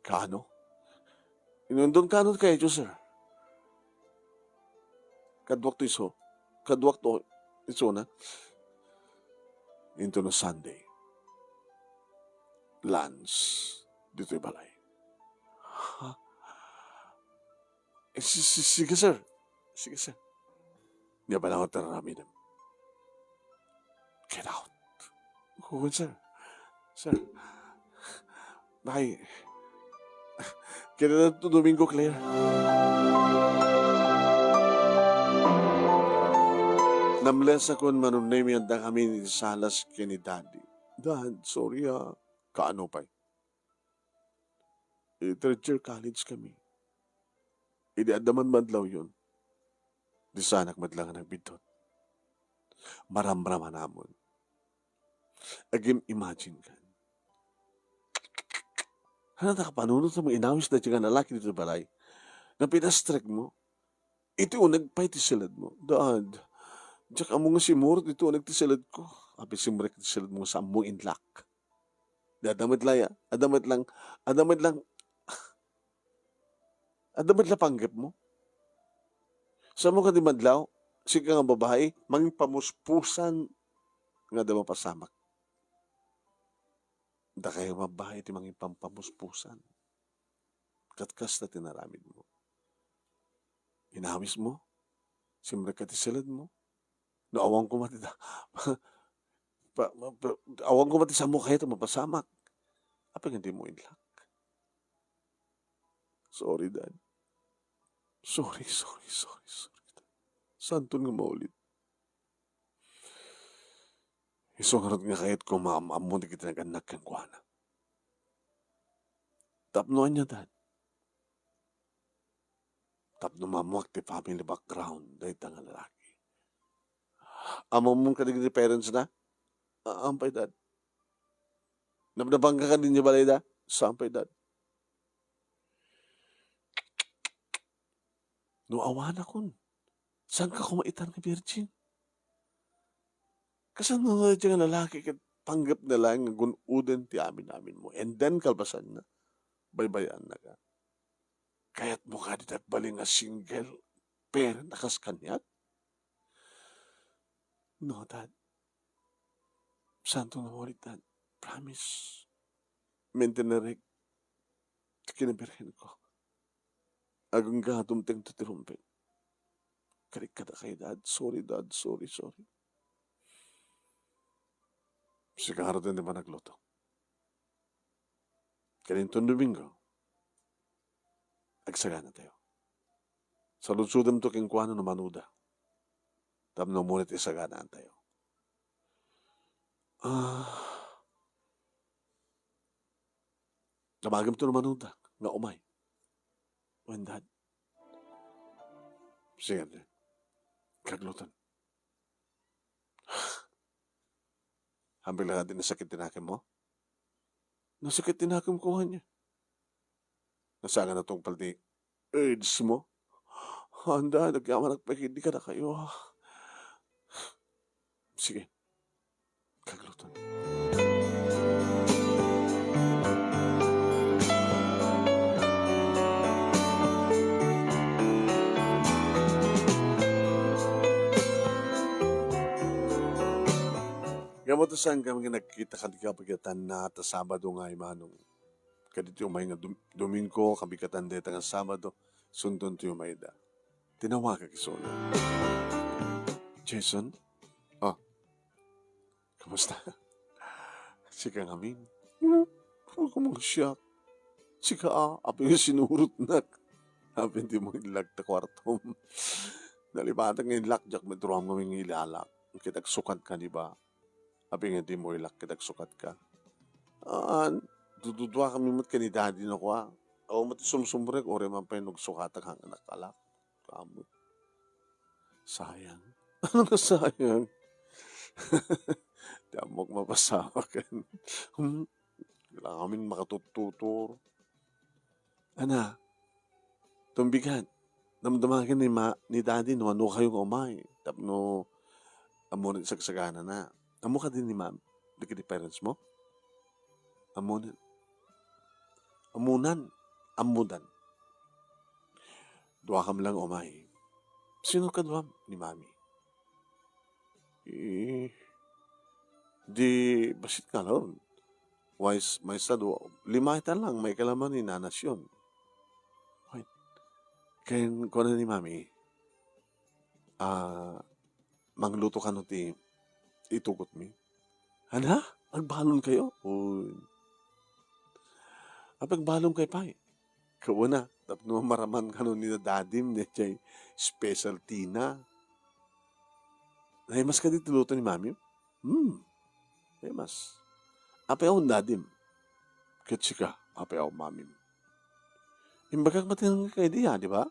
Kaano? Inundon kaano ti kayatyo, sir? Kaduakto isu-, kaduakto isuna. Intono Sunday. Lunch ditoy balay. Ha? Eh, si-, si-, sige, sir. Sige, sir. Ania pay laeng ti aramidem? Get out. Wen, sir. Sir. Bye. Ket adda Domingo, Claire. Namlesakon, Manong Nemi, addakami iti salas ken ni Daddy. Dad, sorry, ah. Kaano pay? Eh, third year college kami. Idi adda man madlawyon, di saanak met laeng nga nagbiddut. Maramramanamon. Agim-imagine kan. Ania ti kapanunotmo nga inawis daytoy nga lalaki ditoy balay? Nga pinastrek mo? Iti uneg pay ti siled mo. Dad, diak ammo nga simurot iti uneg ti siled ko. Apay simrek ti siled mo nga saan mo inlak? Di adda met la ya, adda met lang, adda met lang, adda met la panggep mo. Saan mo kadi madlaw, sika nga babai, mangin pamuspusan nga adda mapasamak. Dakayo nga babai ti mangin pampamuspusan. Ket kasta ti naramid mo. Inawis mo, simrek ka ti siled mo. No, awan ko mati da-, pa, pa, pa, awan ko mati saan mo kayat a mapasamak. Apay nga di mo inlak? Sorry, Dad. Sorry, sorry, sorry, sorry, Dad. Saanton nga maulit. Isu ngarud nga kayatko maam-ammo dagiti nagannak kenkuana. Tapno ania, Dad? Tapno maammoak ti family background dayta nga lalaki. Ammom kadagiti parents na? Saan pay, Dad? Nabnabangka kadi idiay balayda? Saan pay, Dad? No awanakon, saanka koma itan nga virgin? Kasano daytoy nga lalaki ket panggepna laeng nga gun-oden ti amin-aminmo? And then, kalpasanna, baybay-annaka. Kayatmo kadi ti agbalin nga single parent a kas kaniak? No, Dad. Saanto nga maulit, Dad. Promise. Maintainirek ti kinabirhenko. Agingga a dumtengto ti rumbeng. Kadi kadakayo, Dad. Sorry, Dad. Sorry, sorry. Sika ngarud ti managluto. Ken inton Domingo, agsaganatayo. Saludsodemto kenkuana no manuda. Tapno umuna ti saganaantayo. Ah, Damagemto no manuda nga umay. Wen, Dad. Sige, Dad. Kaglutan. Hampir la ti nasakit ti nakemmo? Nasakit ti nakemko, ania? Nasangan a tungpal ti AIDS mo? Anda, nagyamanak pay ketdi kadakayo. Sige. Kaglutan. Ngem ta saan kami nga nagkita kadi kabigatanna ta Sabado nga imanong. Kaditoy umay nga Dom-, Domingo, kabigatan dayta nga Sabado, sundon ti umayda. Tinawagak isuna. Jason? Ah, kamusta? Sika ngamin? Ako mang siak. Sika, ah, apay nga sinurotnak. Apay nga dimo inlak ta kuartom. Nalipatak nga inlak, diak met ruam ngamin nga ilalak. Ket agsukat ka, di ba? Apay nga dimo ilak ket agsukat ka? Aan, dududua kami met ken ni Daddy no kua. Awan met ti sumsumrek, uray man pay no agsukatak, hangan nakalak. Kamut. Sayang. Ano nga sayang? Di ammok mapasawa ken. Hmm? Kailangan amin makatututor. Ana, tumbigan. Damdamagen ni ma-, ni Daddy no ano kayo nga umay. Tapno, ammo ni sagsaganana. Ammo kadi ni Ma'am, dagiti parents mo? Ammo ni, ammonan, ammodan. Duakam lang umay. Sino kaduam? Ni Mami. Eh, di bassit nga aldaw. Wais-, maysa, dua, lima ita lang, maikalaman ni Nanasion. Ay, ken kuna ni Mami, ah, mangluto kano ti itugotmi? Ana? Agbalon kayo? Uy. Apay agbalon kayo pay? Kauna, tapno maraman kano ni Dadim, dayjay specialty na. Naimas kadi ti luto ni Mami? Hmm. Naimas. Apay awan Dadim? Ket sika, apay awan Mamim? Imbagak met nga kaydi, di ba?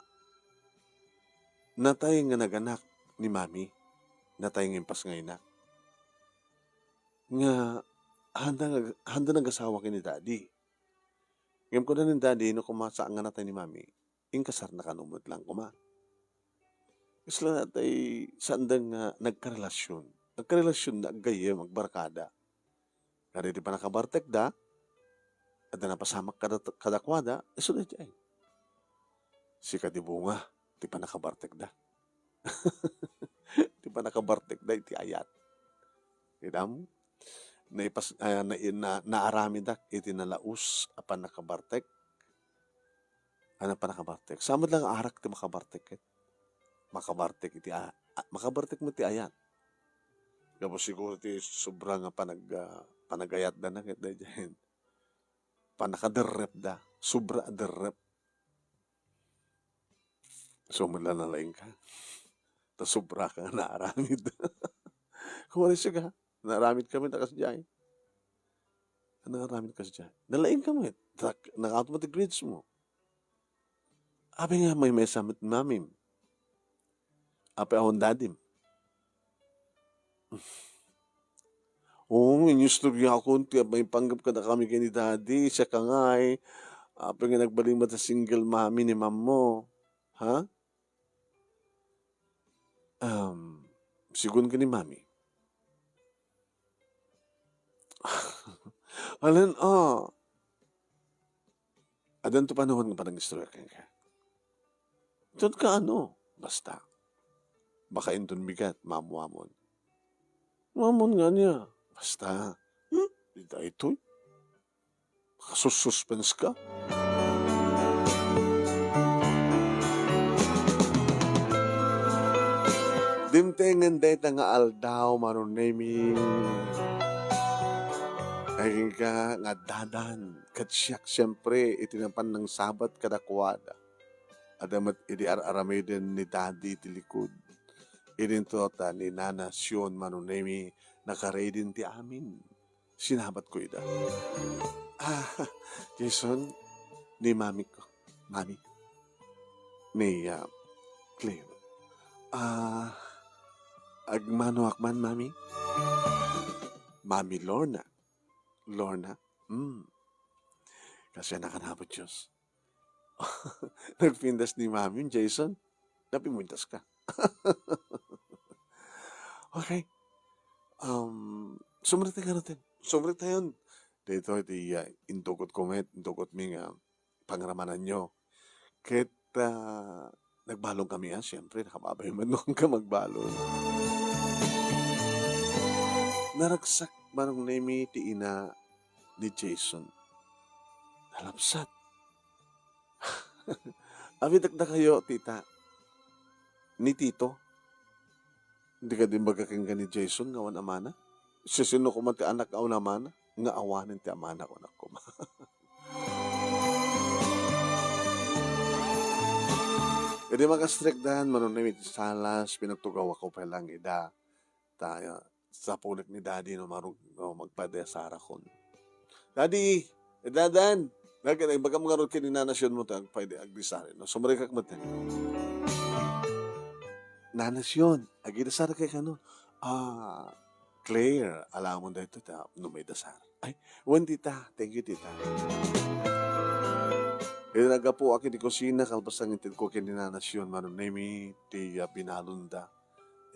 Natay nga naganak ni Mami. Natay nga impasngaynak. Nga, handa nga, handa nagasawa ken ni Daddy. Ngem kuna ni Daddy, no koma saan nga natay ni Mami, inkasarna kano met lang koma. Kasla natay saan da nga nagkarelasyon. Nagkarelasyon da, aggayyem, agbarkada. Ngem iti pannakabartekda, adda napasamak kada, kadakuada, isu dayjay. Sika ti bunga ti pannakabartekda. Ti pannakabartekda iti ayat. Kitaem? Naipas-, ah, na-, na-, naaramidak iti nalaus a pannakabartek. Ano pannakabartek? Saan met lang arak ti makabartek ket? Makabartek iti a-, a-, makabartek met ti ayat. Gapu siguro ti sobra nga panag-, ah, panagayatda na ket daydiay. Pannakaderrepda. Sobra a derrep. So, mala nalaingka. Ta sobra ka nga naaramid. Kung ano siya ka, Naaramid kami ta kasdiay. Naaramid kasdiay. Nalaing kami. Nak-, nakautmo ti grades mo. Apay nga maymaysa met mamim? Apay awan dadim? Oo, inistoryaakon ti maipanggep kadakami ken ni Daddy, siak ngay. Apay nga nagbalin met a single mommy ni mammo? Ha? Um, sigun ken ni Mami. Alan, ah. Addanto panawen nga panangistorya kenka. Inton kaano? Basta. Baka inton bigat, maammoamon. Maammoan nga ania? Basta. Hmm? Di daytoy. Makasuspense ka? Dimtengen dayta nga aldaw, Manong Nemi. Agingga nga addadan, ket siak, siempre, iti napan nangsabat kadakuada. Adda met idi ar-aramiden ni Daddy iti likud. Idinto ta ni Nana Sion, Manong Nemi, nakaredin ti amin. Sinabatko ida. Ah, Jason, ni mamiko. Mami. Ni, ah, Claire. Ah, agmanoak man, Mami? Mami Lorna. Lorna? Hmm. Kasi anak ka na, Apo Diyos. Nagpintas ni Mami, Jason. Napintas ka. Okay. Um, sumrek tayo natin. Sumrek tayo. Dito, iti, ah, intukot ko met, intukot mi nga pangramananyo. Ket, ah, nagbalon kami, ah, siyempre, nakababay man noon ka magbalon. Naragsak, Manong Nemi, ti ina ni Jason. Nalabsat. Abitak da kayo, tita. Ni tito. Di ka din baga ken ni Jason nga awan amana? Sisino koma ti anak nga awan amana? Nga awanen ti amana, kunak koma. Idi makastrekdan, Manong Nemi, iti salas, pinagtugawak ko pay lang ida. Ta, sapulek ni Daddy no marug-, no magpayda a sarakon. Daddy, eh, Dadan, nag-, ibagam ngarud ken ni Nana Sion mo ta agpayda, agdisari, no? Sumrekak met. Nana Sion, agidasar kay kano? Ah, Claire, alamon dayto ta, no may dasar. Ay, wen, tita. Thank you, tita. Iti naggapuak iti kusina, kalpasan nga intedko ken ni Nana Sion, Manong Nemi, ti, ah, binalonda.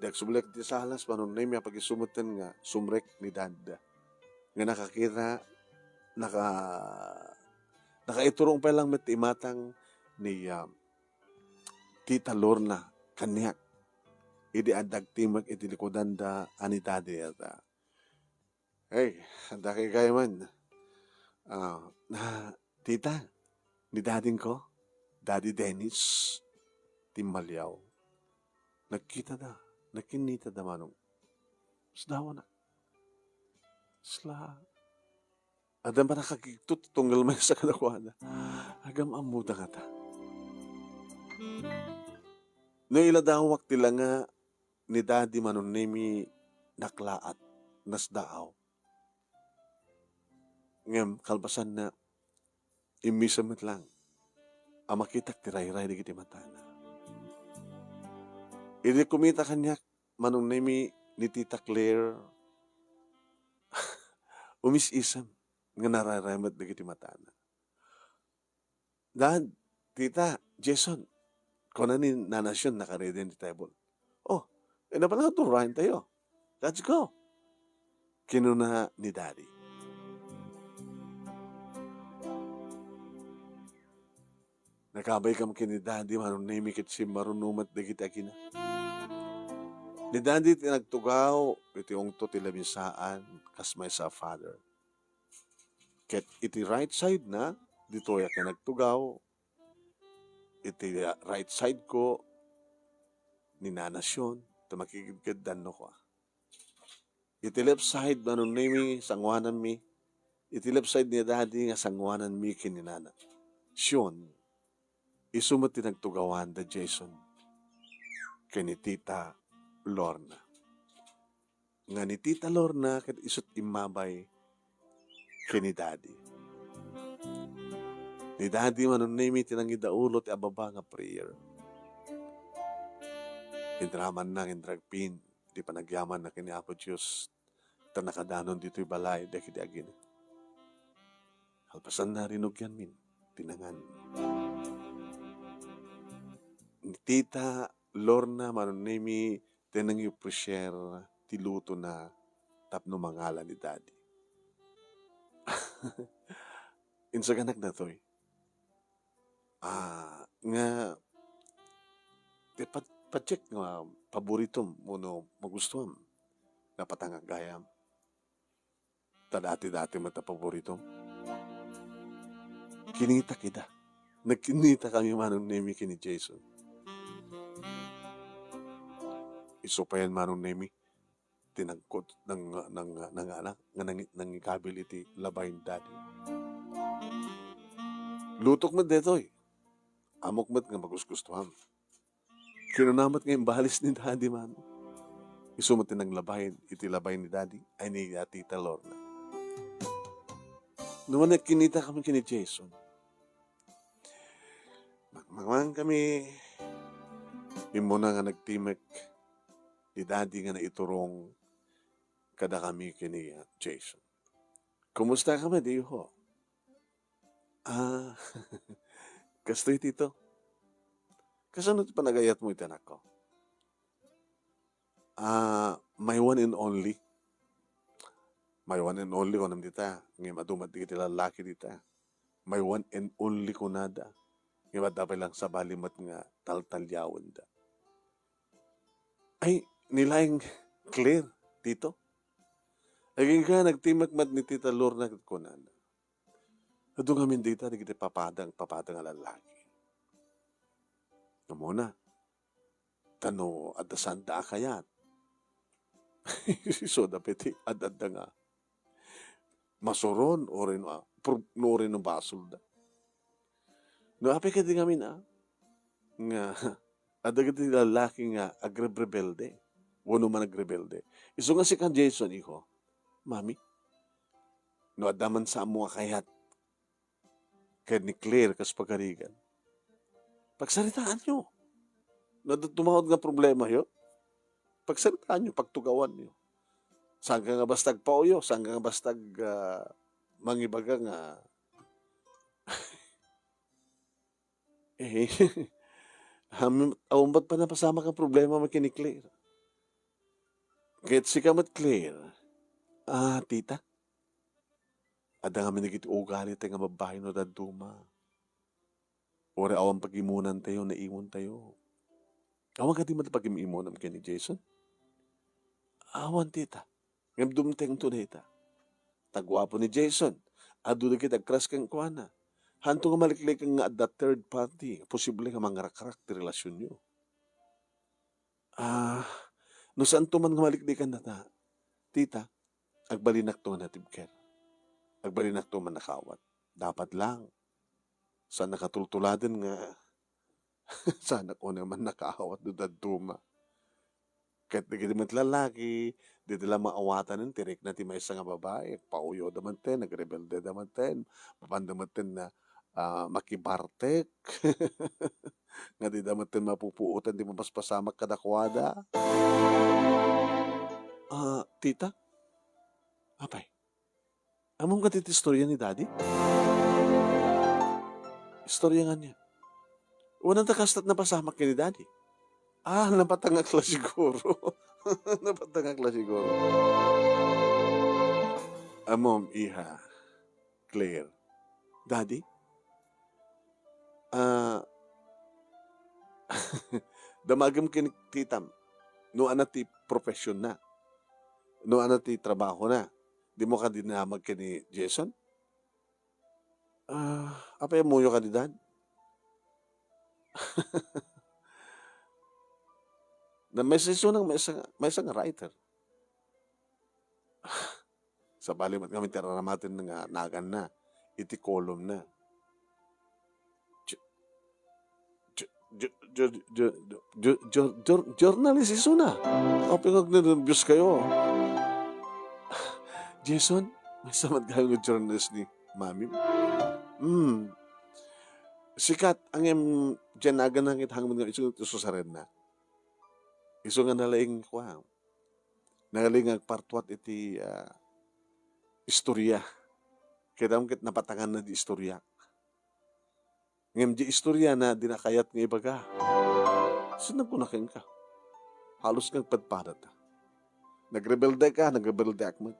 Idi agsubli iti salas, Manong Nemi, apag-isu metten nga sumrek ni Dad. Nga nakakita, naka-, nakaiturong pay lang met ti imatang ni, ah, Tita Lorna kaniak. Idi adda agtimek iti likudanda a ni Daddy, ita. Hey, adda kay gayman. Ah, na, tita, ni dadingko, Daddy Dennis, timmaliaw. Nagkitada, nagkinnitada, Manong. Sdawanak. Sla, adda man nakakigtot, tunggal maysa kadakuada. Agam-ammoda ngata. No iladawak ti langa ni Daddy, Manong Nemi, naklaat, nasdaaw. Ngem kalpasanna, immisem met lang a makitak ti rayray dagiti matana. Idi kumita kaniak, Manong Nemi, ni Tita Claire, umis-isem nga narayray met dagiti matana. "Dad, Tita, Jason," kuna ni Nana Sion, nakaredy ti table. "Oh, eh, napalagato rayen tayo. Let's go," kinuna ni Daddy. Nakabay kam ken ni Daddy, Manong Nemi, ket simmaruno met dagiti agina. Ni Daddy ti nagtugaw iti ungto ti lamisaan, kas maysa a father. Ket iti right side na, ditoy a kinagtugaw, iti right side ko, ni Nana Sion, ta makigidgeddan no kua. Iti left side, Manong Nemi, sanguananmi. Iti left side ni Daddy nga sanguananmi ken ni Nana Sion. Isu met ti nagtugawan da Jason ken ni Tita Lorna. nga ni Tita Lorna ket isut' immabay ken ni Daddy. Ni Daddy, Manong Nemi, ti nangidaulo ti ababa nga prayer. Inramanna nga inragpin ti panagyamanna ken ni Apo Dios, ta nakadanon ditoy balay dagiti agina. Kalpasanna, rinugianmin ti nangan. Ni Tita Lorna, Manong Nemi, ti nangiprepare ti lutona tapno mangala ni Daddy. Insaganak datoy. Ah, nga, ti pad-, padjek nga paboritom wenno magustuam, napatangak gayam. Ta dati-dati met a paboritom. Kinitak ida. Nagkinita kami, Manong Nemi, ken ni Jason. Isu payen, Manong Nemi, ti nagkut-, nang-, nang-, nang-, anak, nga nangi-, nangikabil iti labay ni Daddy. Lutok met detoy. Ammok met nga magusgustoam. Kinuna met nga imbalis ni Daddy, Manong. Isu met ti nanglabay iti labay ni Daddy, ay, ni Tita Lorna. No nagkinita kami ken ni Jason, nagmangmang kami. Immuna nga nagtimek ni Daddy nga naiturong kadakami ken ni Jason. "Kumusta kami, diho?" "Ah, kastoy, Tito. Kasano ti panagayatmo iti anakko?" "Ah, my one and only." "My one and only," kunam dita. Ngem adu met dagiti lallaki dita. "My one and only," kunada. Ngem adda pay lang sabali met nga taltaliawenda. Ay, ni laeng Claire, Tito. Agingga nagtimek met ni Tita Lorna ket kunana, "Adu ngamin dita dagiti papadang, papadang a lallaki." Ammona, ta no adda saanda a kayat, isuda pay ti ad-adda nga masuron, uray no, ah, pur-, no uray no basolda. No apay kadi ngamin, ah, nga adda dagiti lallaki nga agrebrebelde, wenno managrebelde. Isu nga sika, Jason, iho, Mami, no adda man sa ammo a kayat ken ni Claire kas pagarigan, pagsaritaanyo. No adda tumawad nga problemayo, pagsaritaanyo, pagtugawanyo. Saanka nga basta agpauyo, saanka nga basta ag-, ah, mangibaga nga, eh, amin, awan met pay napasamak nga problema met ken ni Claire. Ket sika met, Claire, ah, tita, adda ngamin dagiti ugalitayo nga babbai no dadduma. Uray awan pagimonantayo, naimontayo. Awan kadi met pagim-imonam ken ni Jason? Awan, tita. Ngem dumtengto dayta. Ta guapo ni Jason, adu dagiti agkras kenkuana. Haanto nga malikliken nga adda third party nga posible nga mangrakrak ti relasionyo. Ah, no saanto man nga malikliken dayta, tita, agbalinakto nga natibker. Agbalinakto nga mannakaawat. Dapat lang. Saan a katultuladen nga saanak unay mannakaawat no dadduma. Ket dagiti met lallaki, dida la maawatanen ti rikna ti maysa nga babai. Agpauyoda manten, agrebeldeda manten, mapanda manten nga, ah, makibartek. Nga dida manten mapupuotan ti mapaspasamak kadakuada. Ah, tita? Apay? Ammom kadi ti istorya ni Daddy? Istorya nga ania? Wen, anta kasta ti napasamak ken ni Daddy? Ah, napatangak la siguro. Napatangak la siguro. Ammom, iha, Claire. Daddy? Ah, damagem ken ni titam. No ania ti profession na? No ania ti trabaho na? Dimo kadi nadamag ken ni Jason? Ah, apay ammoyo kadi, Dad? Na, maysa isuna nga, maysa nga, maysa nga writer. Sabali met ngamin ti ar-aramatenna nga naganna iti column na. Ju-, ju-, ju-, ju-, ju-, ju-, jur-, jur-, journalist isuna. Apay nga agnernerbios kayo? "Jason, maysa met gayam nga journalist ni Mami?" "Hmm. Sikat, ngem diay naganna ket hangmen nga isu, isu sareng na. Isu nga nalaing kua, nalaing nga agpartuat iti, ah, istorya. Kitam ket napatanganna di istorya. Ngem di istorya na, dina kayat nga ibaga. Saan kuna kenka? Halos nga agpadpadata. Nagrebelde ka, nagrebelde ak met.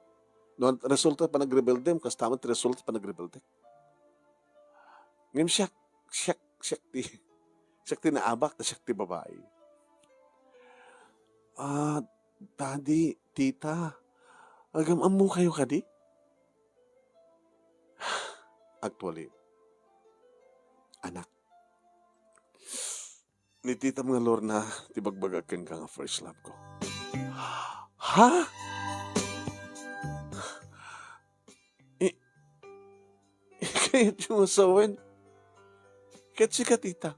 No, resulta panagrebeldem, kasta met resulta panagrebeldek. Ngem siak, siak, siak ti, siak ti naabak, ta siak ti babai." "Ah, Daddy, Tita, agam-ammokayo kadi?" "Actually, anak, ni titam nga Lorna ti bagbagak kenka nga first love ko." "Ha?" "I-, kayatyo nga sawen? Ket sika, Tita,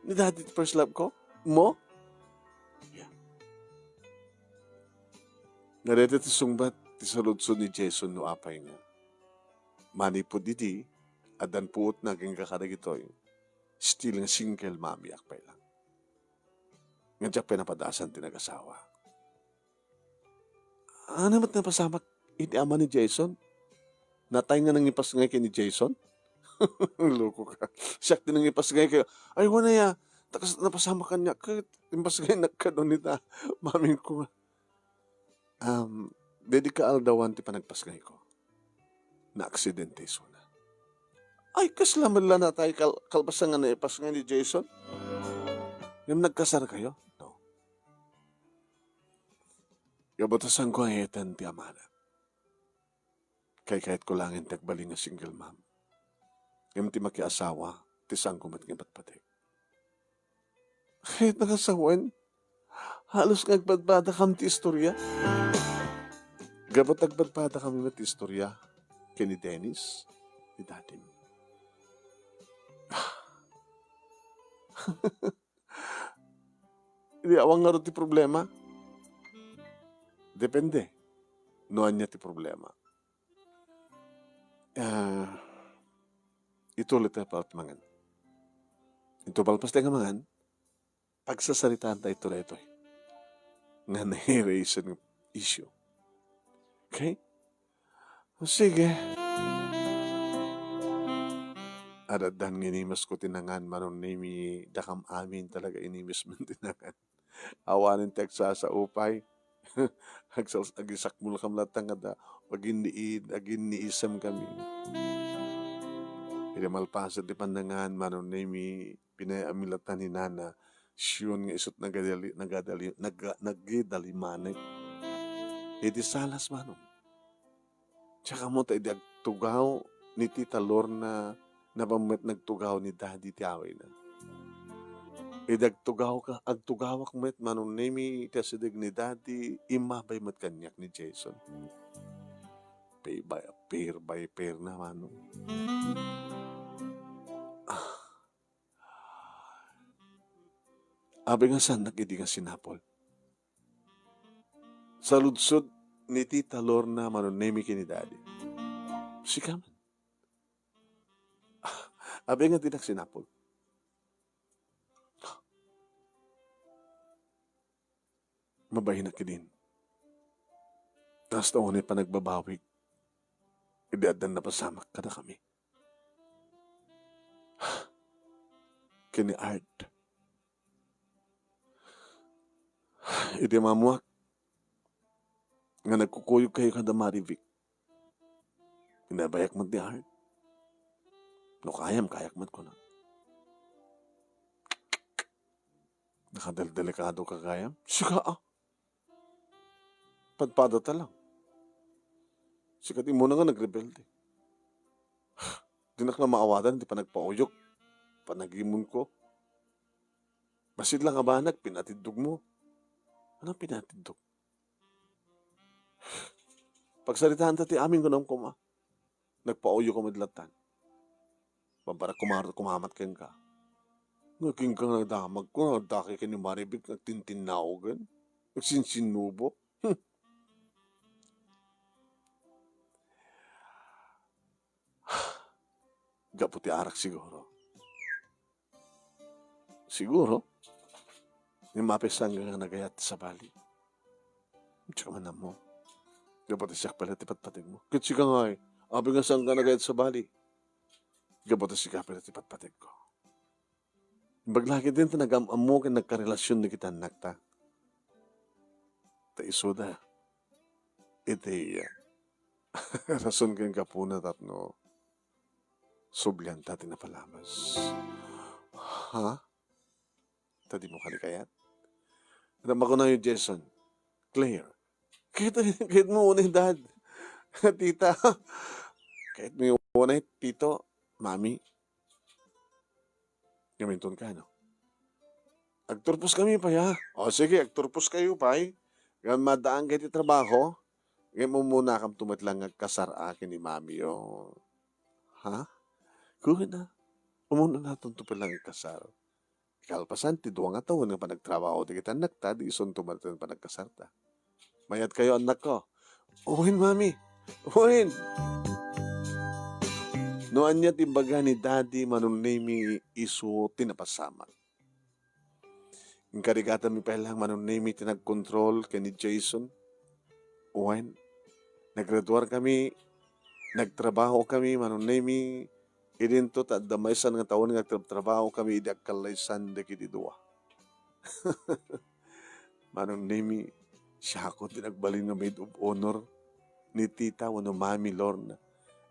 ni Daddy ti first love ko? Mo?" "Yeah." Nga dayta ti sungbat ti saludsod ni Jason no apay nga, manipud idi, addan puotna kenka kadagitoy, still nga single mommy ak pay lang. Nga diak pay napadasan ti nagasawa. Ania met napasamak iti ama ni Jason? Natay nga nangipasngay ken ni Jason? Loko ka. Siak ti nangipasngay ken, ay, wen aya, ta kas-, napasamak kaniak ket impasngaynak kadua ni ta, mamingko nga. Um, daydi kaaldawan ti panagpasngayko. Naaksidente isuna. Ay, kasla met la natay kal-, kalpasan nga naipasngay ni Jason? Ngem nagkasarkayo? No. Gapu ta saanko nga iyatan ti amana. Kaykayatko laeng ti agbalin nga single mom. Ngem ti makiasawa, ti saanko met nga ipatpateg. Kayatna nga sawen, halos nga agpadpadakam ti istorya. Gapu ta agpadpadakami met ti istorya ken ni Dennis, ni dadim. Idi awan ngarud ti problema? Depende no ania ti problema. Ah, ituloy tayo pa mangan. Ito palpas tayo nga mangan, pagsasaritaan tayo ito daytoy nga nahiraisen nga issue. Okay? O, sige. Adaddan nga inimes ko ti nangan, Manong Nemi, dakam amin talaga inimes man ti nangan. Awanen ti agsasaupay. Agsals-, agisakmol kam latta nga da, aginniid-, aginniisem kami. Idi malpasen ti pannangan, Manong Nemi, pinay-ami latta ni Nana Siyon nga isut nagadali-, nagadali-, naga-, nagidalimanek iti salas, Manong. Tsaka mo ta idi agtugaw ni Tita Lorna, napan met nagtugaw ni Daddy ti awayna. Idi agtugaw ka, agtugawak met, Manong Nemi, iti asideg ni Daddy, immabay met kaniak ni Jason. Pay by, pair by pair na, Manong. Ah. Apay nga saannak idi nga sinapol? Saludsod ni Tita Lorna, Manong Nemi, ken ni Daddy. Sika man. Apay nga dinak sinapol? Mabain a kidin. Kasta unay panagbabawig idi addan napasamak kadakami. Ken ni Art. Idi ammoak nga nagkukuyogkayo kada Marivic, inabayak met ni Art. No kayam, kayak met, kuna. Nakadeldelikadoka gayam? Sika, a. Padpadata lang. Sika ti umuna nga nagrebelde. Dinak la maawadan ti panagpauyok, panagimonko. Bassit lang a banag, pinatiddogmo. Ano pinatiddog? Pagsaritaanta ti amin, kunam koma. Nagpauyok koma idi lattan. Pabarak koma, kumamat kenka. Nga kenka nga nagdamagko, nagdakay ken ni Marivic, nagtintinnaogen, nagsinsinnubo. Hmm. gapu ti arak siguro. Siguro, ngem apay saan nga nagayat ti sabali? Diak man ammo. Gapu ta siak pay la ti patpategmo. Ket sika ngay, apay nga saan nga nagayat ti sabali? Gapu ta sika pay la ti patpategko. Imbag la ketdin ta nagam-ammo ken nagkarelasion dagiti annakta. Ta isuda iti rason ken gapuna tapno sublianta ti napalamas. Ha? Ta dimo kadi kayat? Ket makuna ni Jason, Claire, kayat, kayatmo unay, Dad. Tita, kayatmo unay, Tito, Mami. Ngem inton kano? Agturposkami pay, a. O, sige, agturposkayo pay. Ngem maaddaankayo iti trabaho. Ngem umunakam met lang nga agkasar a ken ni Mami, o. Ha? Kuna, umunakanto pay lang agkasar. Kalpasan ti dua nga tawen nga panagtrabaho dagiti annakta, di isunto met ti panagkasarta. Mayatkayo, annakko. Wen, Mami. Wen. No ania ti imbaga ni Daddy, Manong Nemy, isu ti napasamak. Inkarigatanmi pay lang, Manong Nemy, ti nagkontrol ken ni Jason. Wen, naggraduarkami, nagtrabahokami, Manong Nemy, idinto ta adda maysa nga tawen nga agtrabtrabahokami idi agkallaysan dagiti dua. Manong Nemy, siakon ti nagbalin nga maid of honor ni Tita wenno Mami Lorna.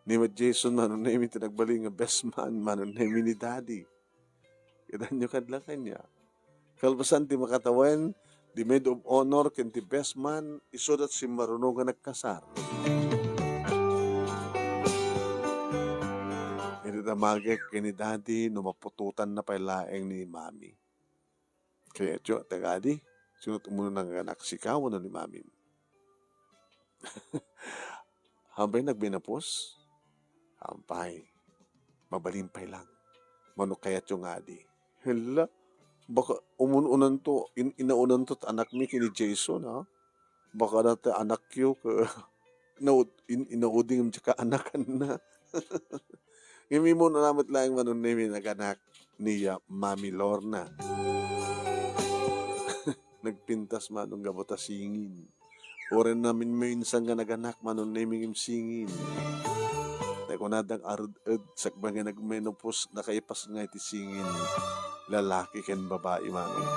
Ni Jason, Manong Nemy, ti nagbalin nga best man, Manong Nemy, ni Daddy. Kitanyo kadi la kaniak. Kalpasan ti makatawen, ti maid of honor ken ti best man, isuda ti simmaruno nga nagkasar. Idi damagek ken ni Daddy no maputotanna pay laeng ni Mami. Kayatyo, tagadi, sino ti umuna nga naganak, sika wenno ni Mamim? Hampay nagmenopause? Hampay. Mabalin pay lang. Mano kayatyo nga adi? Hala, baka umun-unanto, in-, inaunanto ti anakmi ken ni Jason, ha? Baka dayta anakyo, ka-, naud-, in-, inaudi ngem diak kaanakanna. Ngem imuna met laeng, Manong Nemy, naganak ni, ah, Mami Lorna. Nagpintas, Manong, gapu ta singin. Uray naminsan nga naganak, Manong Nemy, ngem singin. Nakunada nga arud-ed, sakbay nga nagmenopause, nakaipasngay ti singin. Lalaki ken babai, Manong.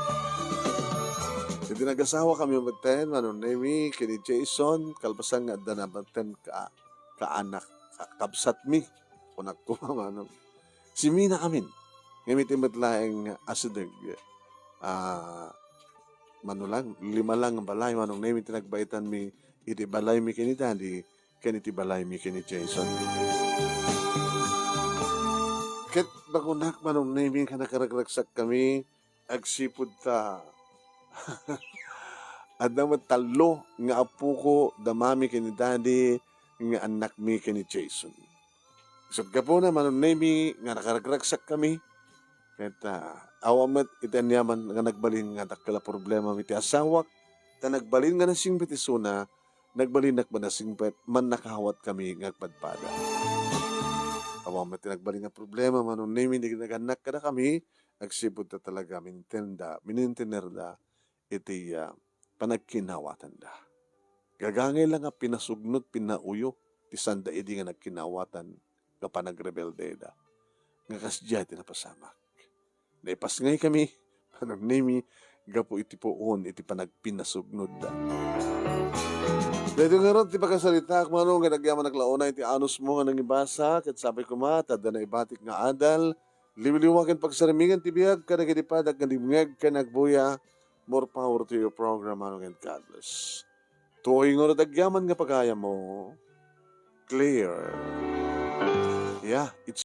Idi nagasawakami metten, Manong Nemy, ken ni Jason, kalpasan nga adda na metten ka-, kaanak, ka-, kabsatmi. Kunak koma, Manong. Siminakamin. Ngem iti met laeng asideg, ah, mano lang, lima lang nga balay, Manong Nemy, ti nagbaetanmi iti balaymi ken ni Daddy, ken iti balaymi ken ni Jason. Ket nakunak, Manong Nemy, nga nakaragsakkami, agsipud ta adda met tallo nga appoko, da Mami ken ni Daddy, nga annakmi ken ni Jason. Isut' gapuna, Manong Nemy, nga nakaragsakkami, ket, ah, awan met iti aniaman nga nagbalin nga dakkel a problemam iti asawak, ta nagbalin nga nasingpet isuna, nagbalinnak met nasingpet, mannakawatkami nga agpadpada. Awan met ti nagbalin nga problema, Manong Nemy, dagiti nagannak kadakami, agsipud ta talaga minintenda, minintenerda iti, ah, panagkinawatanda. Gagangay la nga pinasugnod, pinauyo ti sanda idi nga nagkinawatan nga panagrebeldeda. Nga kasdiay ti napasamak. Naipasngaykami, Manong Nemy, gapu iti puon iti panagpinasugnodda. Daytoy ngarud ti pakasaritaak, Manong, ket agyamanak la unay ti anusmo nga nangibasa, ket sapay koma ta adda naibatik nga adal, liwliwa ken pagsarmingan ti biag kadagiti padak nga dimngeg ken agbuya. More power to your program, Manong, and God bless. Tuoy ngarud agyaman nga pagayammo, Claire. Yeah, it's